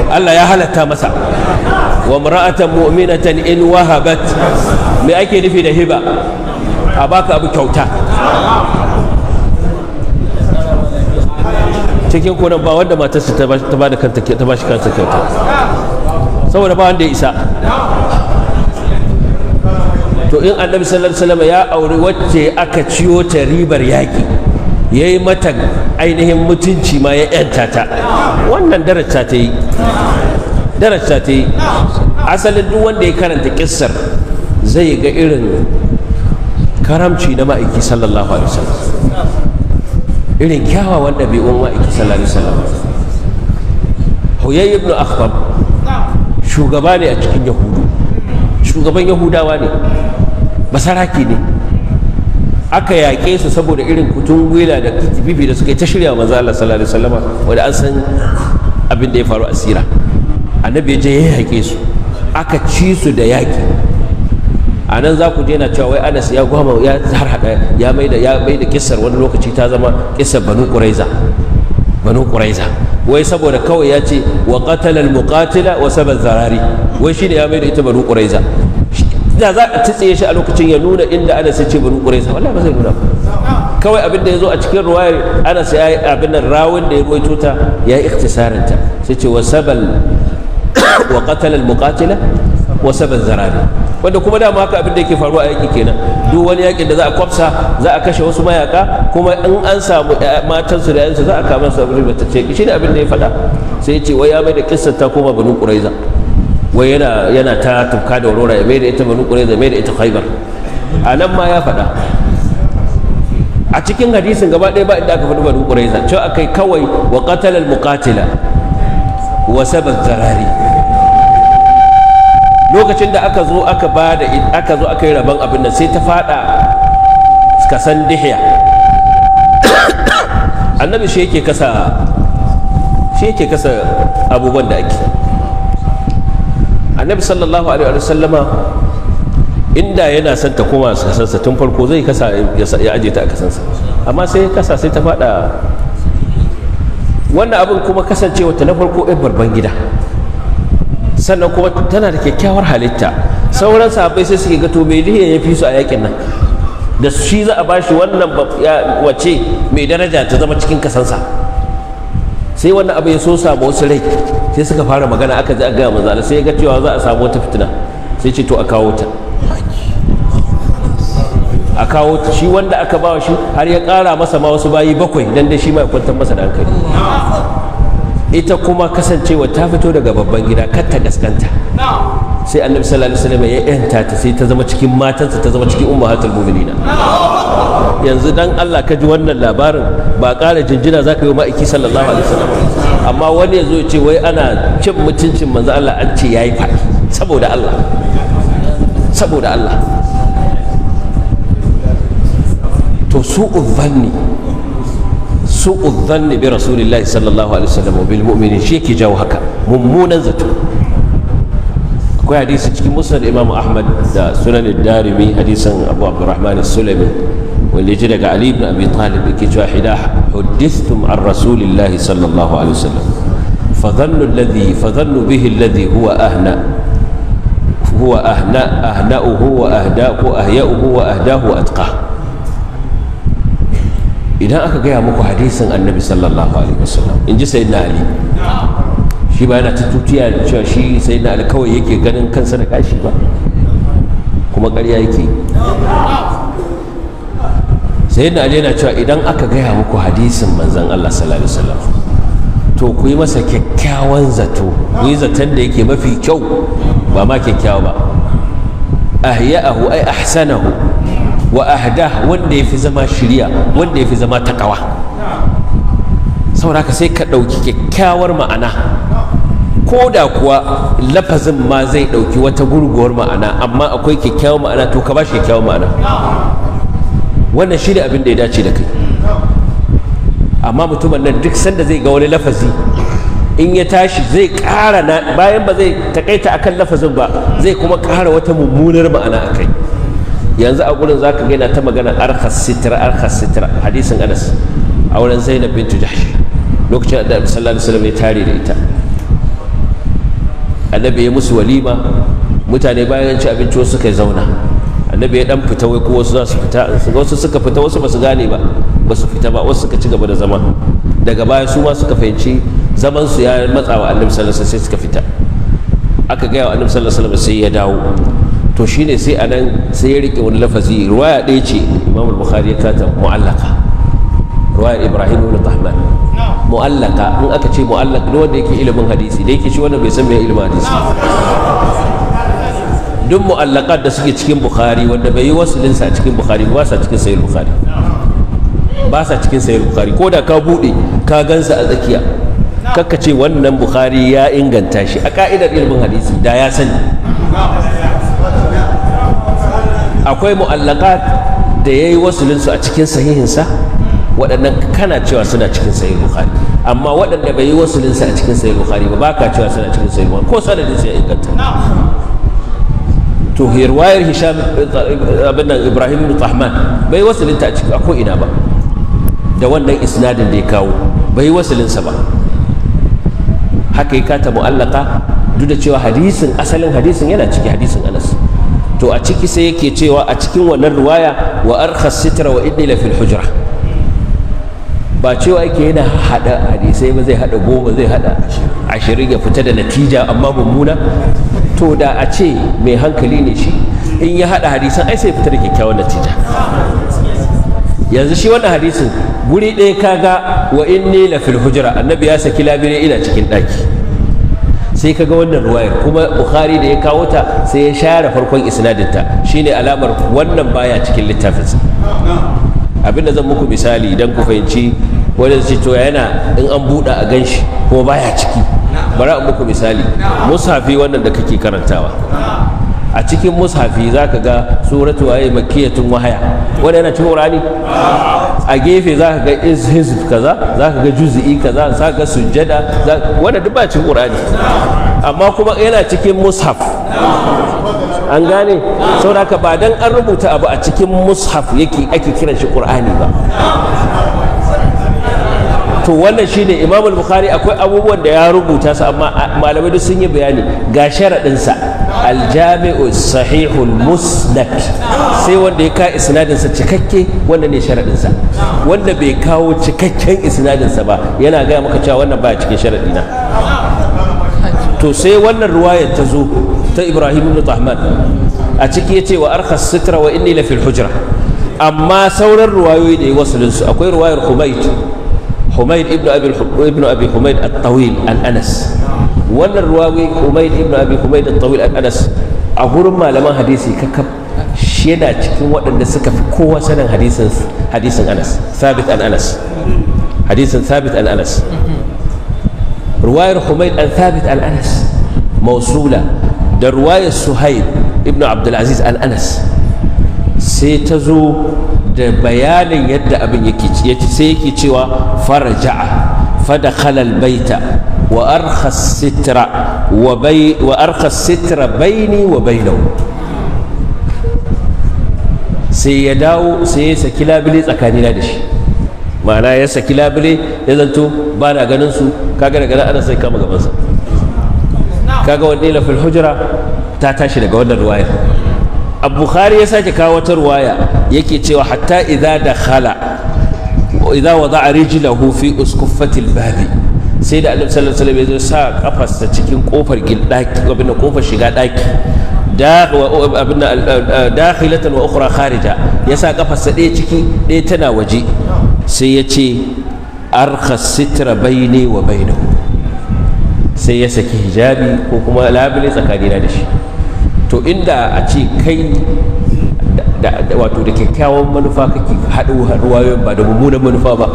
Allah ya halatta masa. Wa imra'atan mu'minatan in wahabat, me ake nufi da hiba? A baka abu kyauta. Cikin kunan ba wanda matarsa ta ba da kanta, ta ba shi kansa kyauta, saboda ba wanda ya isa. To in Annabi sallallahu alaihi wasallam ya auri wacce aka ciyo ta ribar yaki, yayi mata ainihin mutunci ma ya yanta ta, wannan daraja ta yi, daraja ta yi. Asalin duk wanda ya karanta kissar zai ga irin karamci na ma'aiki sallallahu alaihi wasallam, irin kyawawan ɗabi'un ma'aiki sallallahu alaihi wasallam. Huyay ibn Akhtab shugaba ne a cikin Yahudu, shugaban Yahudawa ne, basaraki ne. Aka yaƙe su saboda irin kutun gwila da bibi da suka yi ta shirya manzo Allah sallallahu alaihi wasallam, wanda an san abin da ya faru a sira. Annabi ya je ya yaƙe su, aka ci su da yaƙi. A nan za ku je na cewa wai Anas ya gwama, ya harhaɗa, ya mai da kissar wani lokaci ta zama kissar Banu Quraiza, Banu Quraiza, wai saboda kawai ya ce wa qatala al muqatila wa sabal zarari, wai shine ya mai da ita Banu Quraiza. Da za a tsiye shi a lokacin ya nuna inda Anas ya ce Banu Quraiza, wallahi ba zai nuna ba. Kawai abin da ya zo a cikin ruwayar Anas, ya yi abin nan, rawin da ya ruwaito ta ya yi ikhtisarin ta, sai ce wa sabal wa qatala al muqatila wa sabal zarari. Wanda kuma dama haka abin da yake faruwa a yaki kenan. Duk wani yakin da za a kwafsa, za a kashe wasu mayaka, kuma in an samu matansu da yansu za a kama su abin da ce shi ne abin da ya faɗa. Sai ya ce wai ya mai da kissar ta koma Banu Quraiza, wai yana ta tufka da aurora, ya mai da ita Banu Quraiza, mai da ita Khaybar. A nan ma ya faɗa a cikin hadisin gaba ɗaya ba inda aka faɗi Banu Quraiza, cewa akai kawai wa qatala al muqatila wa sabab zarari. Lokacin da aka zo aka ba da aka zo aka yi rabon abin nan, sai ta fada kasan Dihiya. Annabi shi yake kasa abubuwan da ake. Annabi sallallahu alaihi wa sallama inda yana son ta koma kasansa tun farko, zai kasa ya aje ta a kasansa, amma sai ya kasa sai ta fada wannan abin. Kuma kasancewa ta na farko ɗin babban gida, sannan kuma tana da kyakkyawar halitta, sauran sahabbai sai suke ga to me Dihiya ya fi su a yakin nan da shi za a bashi wannan wace mai daraja ta zama cikin kasansa? Sai wannan abu ya so samu wasu rai, sai suka fara magana. Aka ji a gaya manzo Allah, sai ya ga cewa za a samu wata fitina, sai ce to a kawo ta, a kawo ta. Shi wanda aka ba shi har ya ƙara masa ma wasu bayi bakwai dan dai shi ma ya kwantar masa da hankali. Ita kuma kasancewa ta fito daga babban gida, kar ta gaskanta, sai Annabi sallallahu alaihi wasallam ya yanta ta, sai ta zama cikin matansa, ta zama cikin ummahatul mu'minina. Yanzu dan Allah ka ji wannan labarin, ba ƙara jinjina zaka yi wa ma'aiki sallallahu alaihi wasallam? Amma wani ya zo ya ce wai ana cin mutuncin manzo Allah, an ce yayi faɗi, saboda Allah, saboda Allah. To su'u dhanni bi rasulillahi sallallahu alaihi wasallam wa bil mu'minin shi yake jawo haka, mummunan zato. Akwai hadisi cikin Musnad Imam Ahmad da Sunan Darimi, hadisin Abu Abdurrahman Sulami, wanda ya ji daga Ali ibn Abi Talib, yake cewa: "Idha huddithtum an rasulillahi sallallahu alaihi wasallam Fa dhannu alladhi fa dhannu bihi alladhi huwa ahna huwa ahna ahna'uhu wa ahdahu ahya'uhu wa ahdahu wa atqa. Idan aka gaya muku hadisin Annabi sallallahu alaihi wasallam, in ji Sayyidina Ali, shi ba yana ta tutiya da cewa shi Sayyidina Ali kawai yake ganin kansa da kashi ba, kuma ƙarya yake. Sayyidina Ali yana cewa idan aka gaya muku hadisin manzon Allah sallallahu alaihi wasallam, to ku yi masa kyakkyawan zato, ku yi zaton da yake mafi kyau, ba ma kyakkyawa ba. Ahya'ahu ay ahsanahu wa ahdah, wanda ya fi zama shiriya, wanda ya fi zama takawa. Saboda haka sai ka ɗauki kyakkyawar ma'ana, ko da kuwa lafazin ma zai ɗauki wata gurguwar ma'ana, amma akwai kyakkyawar ma'ana, to ka ba shi kyakkyawar ma'ana. Wannan shi ne abin da ya dace da kai. Amma mutumin nan duk sanda zai ga wani lafazi, in ya tashi zai ƙara na bayan, ba zai takaita akan lafazin ba, zai kuma ƙara wata mummunar ma'ana a kai. Yanzu a gurin zaka ga yana ta magana arkhas sitra, arkhas sitra, hadisin Anas, auren Zainab bintu Jahsh, lokacin da Annabi sallallahu alaihi wasallam ya tare da ita, Annabi ya musu walima. Mutane bayan ci abinci, wasu suka zauna, Annabi ya dan fita, wai ko wasu za su fita. Wasu suka fita, wasu ba su gane ba, ba su fita ba, wasu suka ci gaba da zama. Daga baya su ma suka fahimci zaman su ya matsa wa Annabi sallallahu alaihi wasallam, sai suka fita. Aka gaya wa Annabi sallallahu alaihi wasallam, sai ya dawo. To shine sai anan sai ya rike wani lafazi. Ruwaya ɗaya ce Imam Bukhari ya kata mu'allaka, ruwayar Ibrahim ibn Tahman mu'allaka. In aka ce mu'allaq, duk wanda yake ilimin hadisi, da yake shi wannan bai san me ilimin hadisi, duk mu'allaqat da suke cikin Bukhari wanda bai yi wasulin sa a cikin Bukhari ba sa cikin Sahih Bukhari, ba sa cikin Sahih Bukhari. Ko da ka bude ka gansa a tsakiya, kakka ce wannan Bukhari ya inganta shi. A ka'idar ilimin hadisi, da ya sani akwai mu'allaqat da yayi wasulin su a cikin sahihinsa, waɗannan kana cewa suna cikin Sahih Bukhari. Amma waɗanda bai yi wasulin sa a cikin Sahih Bukhari ba, baka cewa suna cikin Sahih Bukhari, ko sanadin sa ya inganta. To riwayar Hisham abin nan Ibrahim ibn Tahman bai wasulin ta a cikin ko ina ba, da wannan isnadin da ya kawo bai yi wasulin sa ba, haka ya kata mu'allaka, duk da cewa hadisin, asalin hadisin yana ciki, hadisin Anas. To a ciki sai yake cewa a cikin wannan ruwaya, wa arkhas sitra wa inni la fil hujra. Ba cewa yake yana hada hadisai ba, zai hada 10, zai hada 20, ya fita da natija amma mummuna. To da a ce mai hankali ne shi, in ya hada hadisan ai sai fita da kyakkyawan natija. Yanzu shi wannan hadisin guri ɗaya kaga wa inni la fil hujra, Annabi ya saki labire ina cikin ɗaki. Sai kaga wannan ruwayar kuma Bukhari da ya kawo ta sai ya share farkon isnadinta, shine alamar wannan baya cikin littafinsa. Abinda zan muku misali idan ku fahimci, wanda zai ce to yana in an buɗe a ganshi kuma baya ciki, bari in muku misali. Mushafi wannan da kake karantawa, a cikin mushafi za ka ga suratu waye makkiyatun wahaya, wanda yana cikin Qur'ani. A gefe za ka ga hizb kaza, za ka ga juz'i kaza, za ka ga sujjada, wanda duk ba cikin Qur'ani, amma kuma yana cikin mushaf. An gane? Saboda haka ba dan an rubuta abu a cikin mushaf yake ake kiran shi Qur'ani ba. To wannan shine Imam al-Bukhari akwai abubuwan da ya rubuta su, amma malamai duk sun yi bayani ga sharaɗin sa, al-jami'u sahihul musnad, sai wanda ya ka isnadin sa cikakke, wannan ne sharaɗin sa. Wanda bai kawo cikakken isnadin sa ba, yana gaya maka cewa wannan baya cikin sharaɗi na. To sai wannan ruwayar ta zo ta Ibrahim ibn Tahman, a ciki yace wa arkhas sitra wa inni la fil hujra. Amma sauran ruwayoyi da ya wasulin su, akwai ruwayar Humayd, Humayd ibn Abi Humayd at-Tawil an Anas. Wannan ruwawi Humayd ibn Abi Humayd at-Tawil an Anas, a gurin malaman hadisi kakab shi yana cikin waɗanda suka fi kowa sanin hadisin Anas, Thabit an Anas, hadisin Thabit an Anas. Ruwayar Humayd an Thabit an Anas mausula da ruwayar Suhaib ibn Abdulaziz an Anas, sai ta zo da bayanin yadda abin yake. Sai yake cewa faraja'a fadakhala albayta wa arkha sitra wa bay wa arkha sitra baini wa bainahu. Sai ya dawo, sai ya saki labule tsakanina da shi. Ma'ana ya saki labule ya zanto ba na ganin su. Kaga daga nan ana sai kama gabansa. Kaga wanda fil hujra ta tashi daga wannan ruwayar. Bukhari ya sake kawo wata ruwaya, yake cewa hatta idza dakhala, idza wada'a rijlahu fi uskuffatil babi, sai da Annabi sallallahu alaihi wasallam ya sa kafarsa cikin kofar daki, abin kofar shiga daki, da abin dakhilatan wa ukhra kharija, ya sa kafarsa ɗaya ciki, ɗaya tana waje. Sai ya ce arkha sitra baini wa bainahu, sai ya saki hijabi ko kuma labule tsakanina da shi. To inda a ce kai wato da kyakkyawan manufa kake haɗo ruwayoyin, ba da mummunan manufa ba,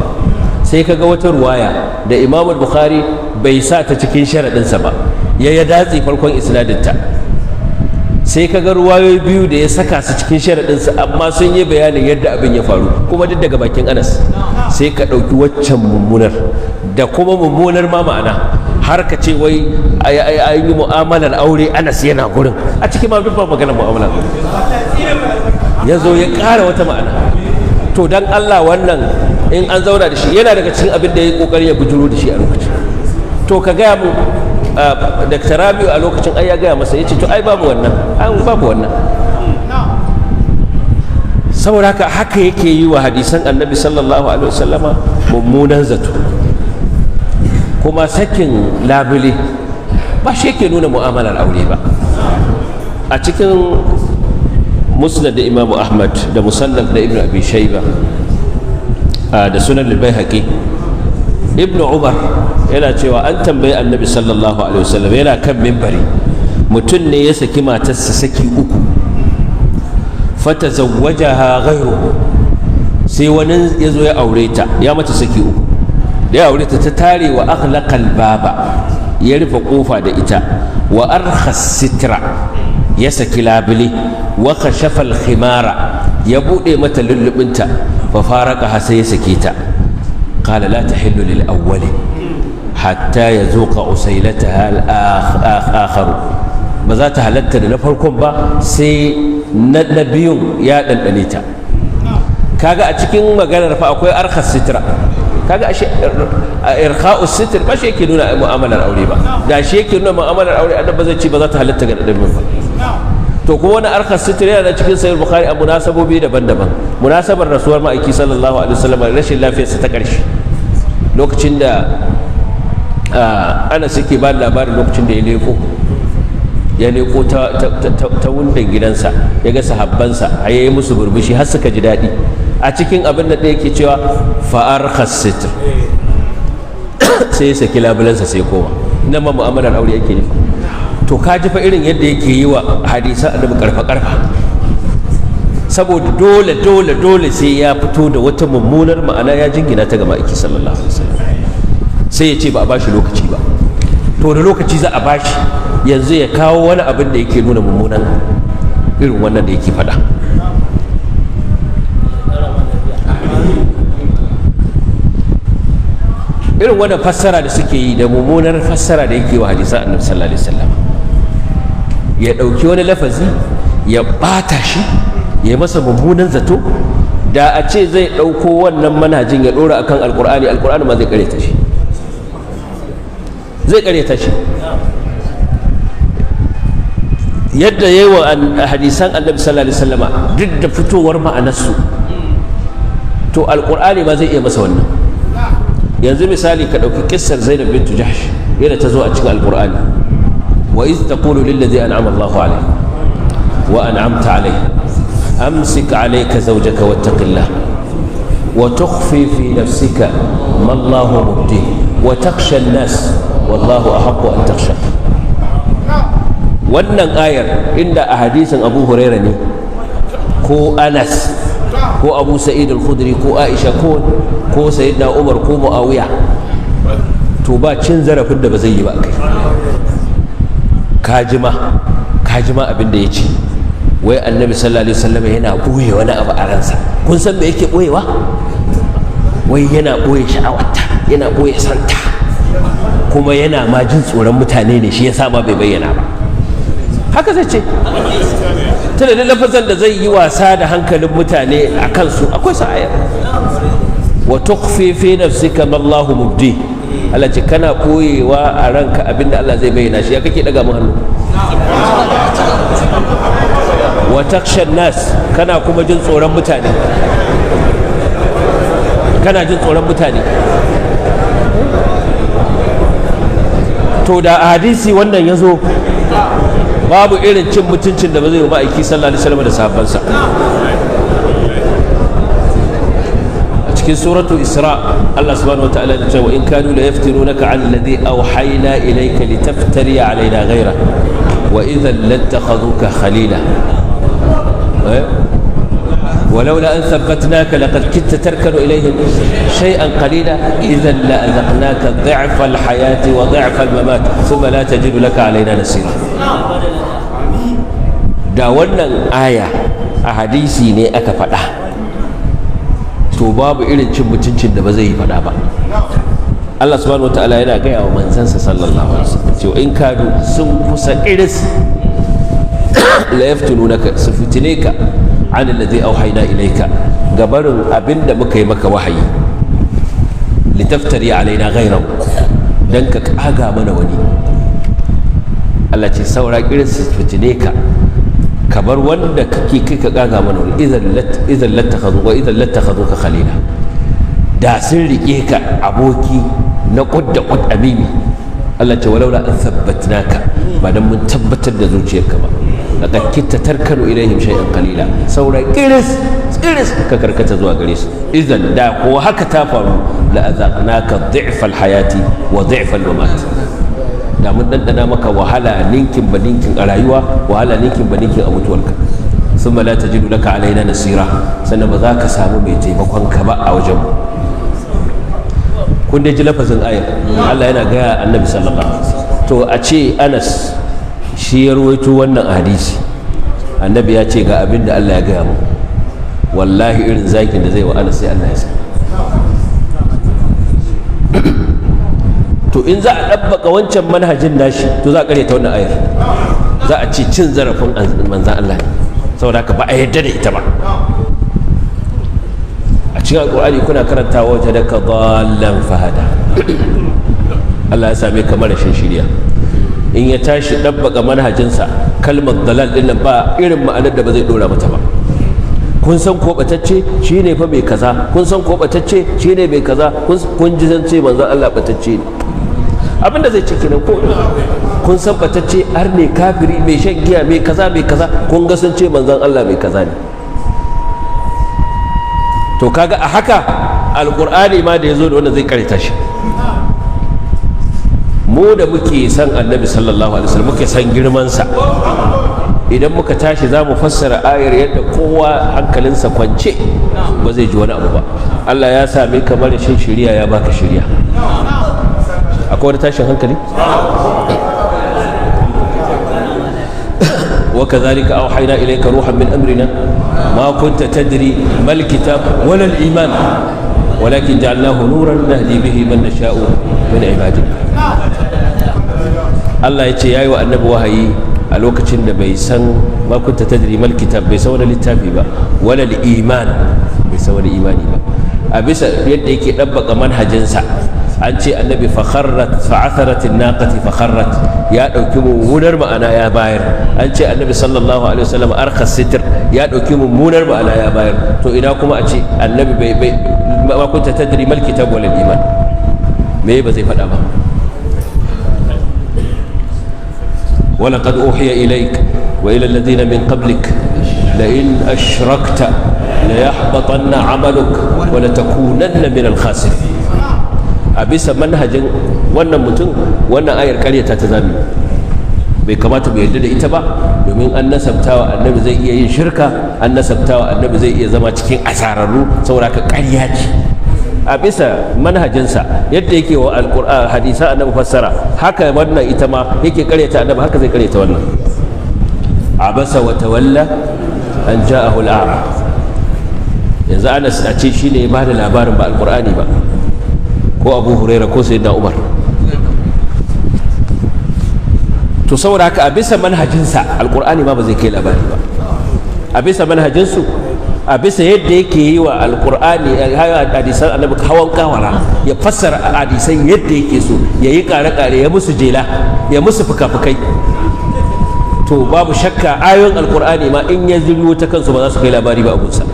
sai ka ga wata ruwaya da Imam Bukhari bai sa ta cikin sharaɗinsa ba, ya datse farkon isnadinta, sai ka ga ruwayoyi biyu da ya saka su cikin sharaɗinsa amma sun yi bayanin yadda abin ya faru, kuma duk daga bakin Anas, sai ka ɗauki waccan mummunar da kuma mummunar ma ma'ana, har ka ce wai a yi mu'amalar aure, Anas yana gurin. A cikin ma duk ba maganar mu'amalar aure, ya zo ya ƙara wata ma'ana. To dan Allah, wannan in an zauna da shi, yana daga cikin abin da ya yi ƙoƙari ya bujuro da shi a lokacin. To ka gaya mu, Dr. Rabiu, a lokacin ai ya gaya masa, ya ce to ai babu wannan, an babu wannan. Saboda haka, haka yake yi wa hadisan Annabi sallallahu alaihi wasallama mummunan zato. Kuma sakin labule ba shi yake nuna mu'amalar aure ba. A cikin Musnad da Imamu Ahmad, da Musannaf da Ibn Abi Shaiba, da Sunan al-Baihaqi, Ibn Umar yana cewa an tambayi Annabi sallallahu alaihi wasallam, yana kan mimbari, mutum ne ya saki matarsa saki uku, fatazawwajaha ghayruhu, sai wani ya zo ya aure ta, ya mata saki uku, da ya aure ta, ta tare, wa aghlaqal baba, ya rufe kofa da ita, wa arkha sitra, ya saki labule, wa kashafa khimara, ya bude mata lullubinta, fa faraka, sai ya sake ta. Qala la tahillu lil awwali hatta yazuqa usailataha al akhar, ba za ta halatta da na farkon ba sai na biyun ya ɗanɗane ta. Kaga a cikin maganar fa akwai arkhas sitra. Kaga ashe irkha'us sitr ba shi yake nuna mu'amalar aure ba. Da shi yake nuna mu'amalar aure, Annabi zai ce ba za ta halatta ga ɗanɗanin ba. To kuma wani arkhas sitr yana cikin Sahih Bukhari a munasabobi daban-daban. Munasabar rasuwar Ma'aiki sallallahu alaihi wasallam, rashin lafiyarsa ta ƙarshe, lokacin da ana suke ba labarin lokacin da ya leko ta wundan gidansa, ya ga sahabbansa, a yi musu burbushi har suka ji daɗi. A cikin abin da ɗaya ke cewa fa'ar sitr, sai ya saki labulansa, sai koma nan. Ma mu'amalar aure yake nufi? To ka ji fa irin yadda yake yi wa hadisan Annabi karfa karfa, saboda dole dole dole sai ya fito da wata mummunar ma'ana ya jingina ta ga Ma'aiki sallallahu alaihi wasallam. Sai ya ce ba a bashi lokaci ba. To da lokaci za a bashi yanzu ya kawo wani abin da yake nuna mummunan irin wannan da yake faɗa. Irin wannan fassara da suke yi, da mummunar fassara da yake wa hadisan Annabi sallallahu alaihi wasallam, ya ɗauki wani lafazi ya ɓata shi, ya yi masa mummunan zato. Da a ce zai ɗauko wannan manhajin ya ɗora akan Alƙur'ani, Alƙur'ani ma zai ƙaryata shi, zai ƙaryata shi. Yadda ya yi wa hadisan Annabi sallallahu alaihi wasallama, duk da fitowar ma'anarsu, to Alƙur'ani ma zai iya masa wannan. Yanzu misali, ka ɗauki kissar Zainab bintu Jahsh yadda ta zo a cikin Alƙur'ani: wa iz taqulu lillazi an'ama Allahu alayhi wa an'amta alayhi amsik alayka zawjaka wattaqillah wa tukhfi fi nafsika ma Allahu mubdihi wa takhsha an-nas wallahu ahaqqu an takhsha. Wannan ayar, inda a hadisin Abu Huraira ne, ko Anas, ko Abu Sa'id al-Khudri, ko Aisha, ko Sayyidina Umar, ko Muawiya, to ba cin zarafin da ba zai yi ba kai. Kajima kajima abin da ya ce, wai Annabi sallallahu alaihi wasallam yana boye wani abu a ransa. Kun san me yake boyewa? Wai yana boye sha'awarta, yana boye santa, kuma yana ma jin tsoron mutane ne, shi yasa ma bai bayyana ba. Haka zai ce. Tunda da lafazan da zai yi wasa da hankalin mutane a kansu akwai sa'ayar. Wa Wa tukhfi fi nafsika ma Allahu mubdi, Allah ce kana koyewa a ranka abinda Allah zai bayyana shi, ya kake daga mu hannu? Wa takhsha nas, kana kuma jin tsoron mutane, kana jin tsoron mutane. To da a hadisi wannan ya zo, babu irin cin mutuncin da ba zai yi ma'aiki sallallahu alaihi wasallam da sahabbansa. A cikin suratu Isra, Allah subhanahu wataala ya ce wa in kanu la yaftinunaka an alladhi awhayna ilayka litaftari alaina ghayra wa idhan lattakhadhuka khalila ولولا أن ثبتناك لقد كدت تركن إليهم شيئا قليلا إذا لأذقناك ضعف الحياة وضعف الممات ثم لا تجد لك علينا نصيرا. Da wannan aya a hadisi ne aka faɗa, to babu irin cin mutuncin da ba zai yi faɗa ba. Allah subhanahu wataala yana gaya wa manzansa sallallahu alaihi wasallam cewa in kadu sun kusa iris la yaftununaka, su fitine ka, an alladhi auhayna ilayka, gabarin abinda muka yi maka wahayi, litaftari alaina ghayrahu, dan ka kaga mana wani. Allah ce saura irin su fitine ka, ka bar wanda kake kai ka kaga mana wani. Idan lattakhadhu wa idan lattakhaduka khalila, da sun rike ka aboki na qud da qud amimi. Allah ce walaula an thabbatnaka, ba dan mun tabbatar da zuciyarka ba, laqad kitta tarkanu ilaihim shay'an qalila, saura kiris kiris ka karkata zuwa gare su. Idan da ko haka ta faru, la azaqnaka dhi'fa alhayati wa dhi'fa almamat, da mun dandana maka wahala ninkin ba ninkin a rayuwa, wahala ninkin ba ninkin a mutuwarka. Thumma la tajidu laka alaina nasira, sannan ba za ka samu mai taimakon ka ba a wajen mu. Kun dai ji lafazin ayar, Allah yana gaya annabi sallallahu alaihi wasallam. To a ce Anas shi ya ruwaito wannan hadisi, annabi ya ce ga abin da Allah ya gaya mu, wallahi irin zakin da zai wa Anas sai Allah ya sa. To in za a ɗabbaka wancan manhajin nashi, to za a karyata wannan ayar, za a ce cin zarafin manzan Allah ne, saboda haka ba a yarda da ita ba. A cikin alƙur'ani kuna karantawa wajadaka dhallan fahada, Allah ya same ka marashin shiriya. In ya tashi ɗabbaka manhajinsa, kalmar dalal ɗin nan ba irin ma'anar da ba zai ɗora mata ba. Kun san ko batacce shine fa mai kaza, kun san ko batacce shine mai kaza, kun ji zan ce manzon Allah batacce ne, abinda zai ce kenan. Ko kun san batacce har ne kafiri mai shan giya mai kaza mai kaza, kun ga sun ce manzon Allah mai kaza ne. To kaga a haka alqur'ani ma da yazo da wannan zai karita shi. Mu da muke san annabi sallallahu alaihi wasallam, muke san girman sa, idan muka tashi za mu fassara ayar yadda kowa hankalinsa kwance ba zai ji wani abu ba. Allah ya same ka mara shin shiriya, ya baka shiriya. Akwai wani tashin hankali? وكذلك أوحينا إليك روحا من أمرنا ما كنت تدري ما الكتاب ولا الإيمان ولكن جعلناه نورا نهدي به من نشاء من عبادنا. Allah ya ce yayi wa annabi wahayi a lokacin da bai san ma kunta tadri mal kitab, bai san wani littafi ba, wala iman, bai san wani imani ba. A bisa yadda yake dabbaka manhajinsa, an ce annabi fakharrat fa'atharat an-naqati fakharrat, ya dauki mummunar ma'ana ya bayar. An ce annabi sallallahu alaihi wasallam arkhas sitr, ya dauki mummunar ma'ana ya bayar. To ina kuma a ce annabi bai ma kunta tadri mal kitab wala iman, me ba zai faɗa ba? ولقد أوحي إليك وإلى الذين من قبلك لئن أشركت ليحبطن عملك ولتكونن من الخاسرين. A bisa manhajin wannan mutum, wannan ayar karyata ta zami, bai kamata bai yarda da ita ba, domin an nasabtawa annabi zai iya yin shirka, an nasabtawa annabi zai iya zama cikin asararru, saboda ka ƙarya ce. A bisa manhajinsa yadda yake wa alƙur'an hadisa annabi fassara, haka wannan ita ma yake karyata annabi, haka zai karyata wannan. Abasa wa tawalla an ja'ahu al'ama. Yanzu Anas a ce shine ya bada labarin ba alƙur'ani ba, ko Abu Huraira ko Sayyidina Umar. To saboda haka a bisa manhajinsa alƙur'ani ma ba zai kai labari ba. A bisa manhajinsu A bisa yadda yake yi wa Alkur'ani, hadisan Annabi hawan kawara, ya fassara hadisan yadda yake so, ya yi kare-kare, ya musu jela, ya musu fuka-fukai, to babu shakka ayoyin Alkur'ani ma in ya zuriyo ta kansu ba za su kai labari ba a gunsa.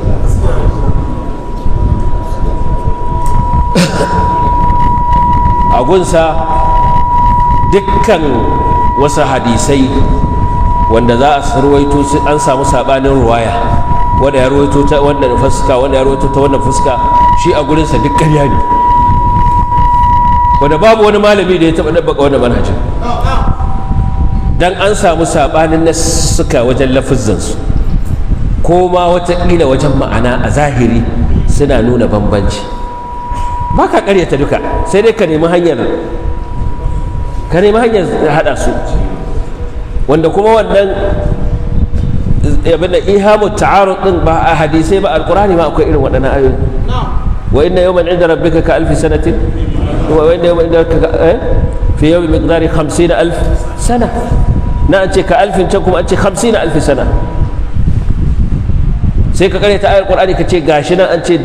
A gunsa dukkan wasu hadisai wanda za a ruwaito an samu sabanin ruwaya, wanda ya ruwaito ta wannan fuska, wanda ya ruwaito ta wannan fuska, shi a gurinsa duk ƙarya ne, wanda babu wani malami da ya taɓa ɗabbaka wannan manhajin. Dan an samu sabanin na suka wajen lafuzzansu ko ma watakila wajen ma'ana, a zahiri suna nuna bambanci, ba ka ƙaryata duka, sai dai ka nemi hanyar haɗa su. Wanda kuma wannan abin da ihamu ta'arud din ba a hadisai ba, Alqur'ani ma akwai irin waɗannan ayoyi: wa inna yawman 'inda rabbika ka alfi sanatin, wa inna yawman 'inda rabbika fi yawmin miqdari 50 alf sana. Na an ce ka alfin, can kuma an ce 50 alf sana. Sai ka karyata ayar Qur'ani, ka ce gashi nan an ce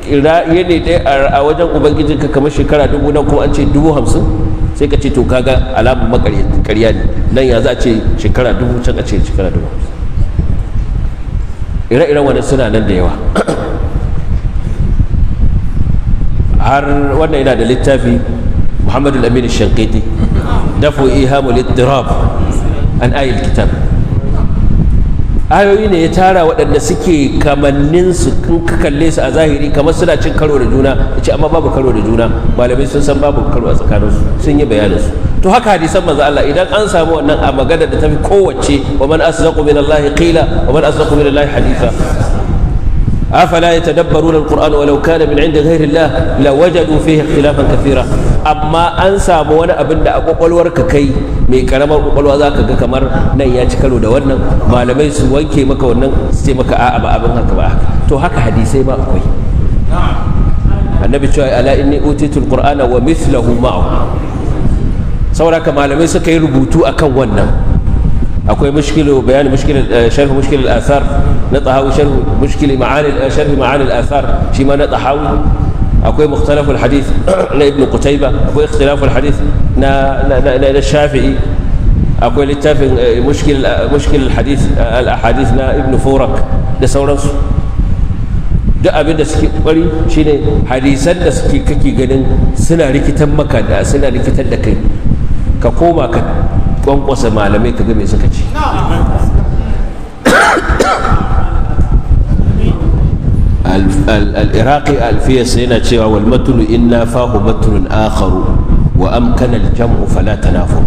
yini ɗaya a wajen Ubangijinka kamar shekara 1000, nan kuma an ce 50,000. Sai ka ce to kaga alamun makarya ne nan, ya za a ce shekara 1000, can a ce shekara 50,000? Ire-iren wannan suna nan da yawa. Har wannan yana da littafi, Muhammadu Al-Amin Shankiti, Dafu Ihamul Ittirab an Ayil Kitab. Ayoyi ne ya tara waɗanda suke kamannin su, in ka kalle su a zahiri kamar suna cin karo da juna, ce amma babu karo da juna, malamai sun san babu karo a tsakaninsu, sun yi bayanin su. To haka hadisan Manzo Allah, idan an samu wannan a magana da tafi kowace, wa man asdaqu min Allah qila, wa man asdaqu min Allah haditha, afala yatadabbaruna alquran, walau kana min 'indi ghayri Allah lawajadu fihi ikhtilafan kathira. Amma an samu wani abin da a kwakwalwarka, kai mai karamar kwakwalwa, za ka ga kamar nan ya ci karo da wannan, malamai su wanke maka wannan, su ce maka a'a, ba abin haka ba haka. To haka hadisai ma akwai. Annabi cewa ala inni utitu alqur'ana wa mithluhu ma'ahu. Saboda haka malamai suka yi rubutu akan wannan. Akwai mushkilu bayani mushkil, sharh mushkil al-athar na Tahawi, sharh mushkil ma'ani, sharh ma'ani al-athar shi ma na Tahawi, akwai mukhtalaf al-hadith na Ibn Qutayba, akwai ikhtilaf al-hadith na Shafi'i, akwai littafin mushkil al-hadith al-ahadith na Ibn Furak da sauransu. Duk abin da suke kokari shine hadisan da suke kake ganin suna rikitan maka da suna rikitar da kai, ka koma ka kwankwasa malamai ka ga me suka ce. Al-Iraqi alfiyarsa yana cewa: wal matnu inna fahu matnun akharu wa amkana al-jam'u fala tanafu.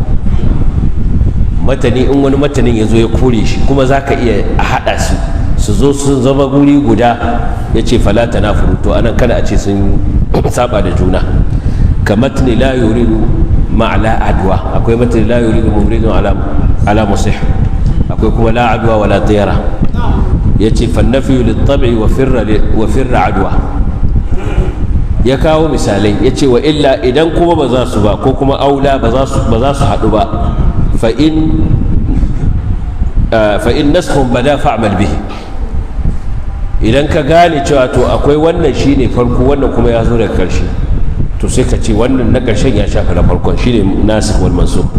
Matani in wani matanin ya zo ya kore shi, kuma za ka iya a haɗa su su zo sun zama guri guda, ya ce fala tanafu, to anan kada a ce sun saba da juna. Ka matni la yuridu ma'la adwa, akwai matni la yuridu mumridun ala musih, akwai kuma la adwa wala tiyara. Ya ce fannafi littabi wa firra adwa. Ya kawo misalai, ya ce wa illa, idan kuma ba za su ba, ko kuma aula ba za su haɗu ba, fa in naskhun bada fa'mal bihi. Idan ka gane cewa to akwai wannan shine farko, wannan kuma ya zo daga karshe, to sai ka ce wannan na karshen ya shafa na farkon, shine nasikh wal mansukh.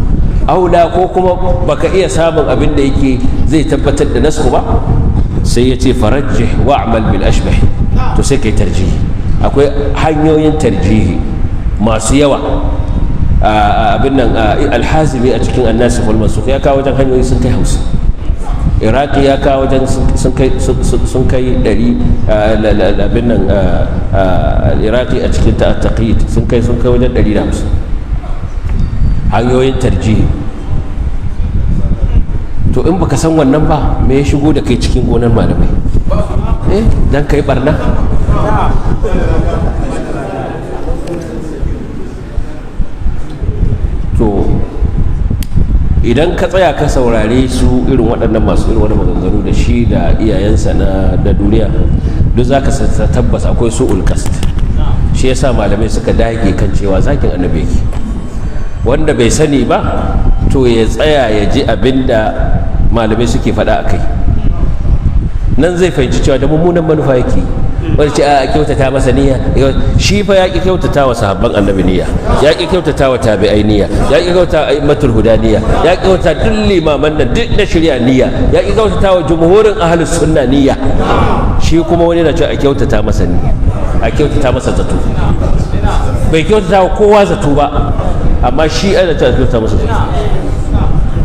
Aula ko kuma baka iya samun abin da yake zai tabbatar da naskh ba, sai ya ce farajjih wa'mal bil ashbah, to sai kai tarjihi. Akwai hanyoyin tarjihi masu yawa. Abin nan, Alhazimi a cikin annasikh wal mansukh ya kawo wajen hanyoyi sun kai 50, Iraki ya kawo wajen sun kai 100, abin nan, Iraki a cikin taqyid sun kai wajen 150 hanyoyin tarjihi. To in baka san wannan ba, me ya shigo da kai cikin gonar malamai? Eh, dan kai barna. To idan ka tsaya ka saurare su, irin waɗannan masu irin wani maganganu da shi da iyayensa na da duniya, duk za ka tabbas akwai su'ul qasd. Shi yasa malamai suka dage kan cewa zakin Annabi yake. Wanda bai sani ba, to ya tsaya ya ji abinda malamai suke faɗa a kai. Nan zai fahimci cewa da mummunan manufa yake. Wani ce a kyautata masa niyya, shi fa ya ki kyautata wa sahabban Annabi niyya, ya ki kyautata wa tabi'ai niyya, ya ki kyautata a'immatul huda niyya, ya ki kyautata duk limaman nan duk na shari'a niyya, ya ki kyautata wa jumhurin ahlus sunna niyya. Shi kuma wani na cewa a kyautata masa niyya, a kyautata masa zato. Bai kyautata wa kowa zato ba, amma shi ana cewa a kyautata masa zato.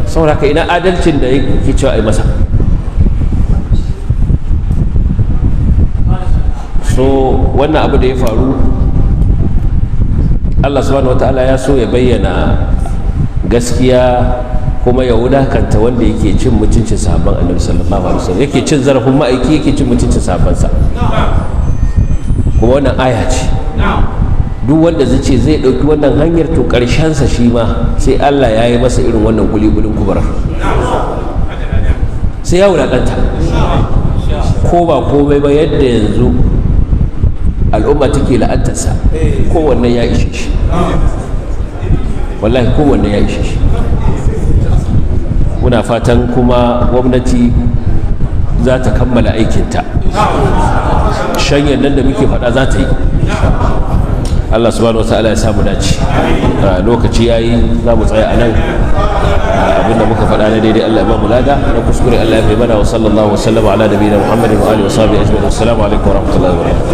Saboda haka ina adalcin da yake cewa a yi masa? So wannan abu da ya faru, Allah subhanahu wataala ya so ya bayyana gaskiya kuma ya wulakanta wanda yake cin mutuncin sahabban Annabi sallallahu alaihi wasallam, yake cin zarafin ma'aiki, yake cin mutuncin sahabbansa. Kuma wannan aya ce, duk wanda zai ce zai ɗauki wannan hanyar, to ƙarshensa shi ma sai Allah ya yi masa irin wannan guli-gulin kubarar, sai ya wulakanta. Ko ba komai ba, yadda yanzu al'umma take la'antarsa, kowanne ya ishe shi, wallahi kowanne ya ishe shi. Muna fatan kuma gwamnati za ta kammala aikinta, shanyar nan da muke faɗa za ta yi. Allah subhanahu wa ta'ala ya samu dace. Lokaci yayi, za mu tsaya a nan. Abinda muka faɗa na daidai, Allah ya ba mu lada, na kuskure Allah ya bai mana. Wa sallallahu wa sallama ala nabiyina Muhammadin wa alihi wa sahbihi ajma'in. Assalamu alaikum wa rahmatullahi wa barakatuh.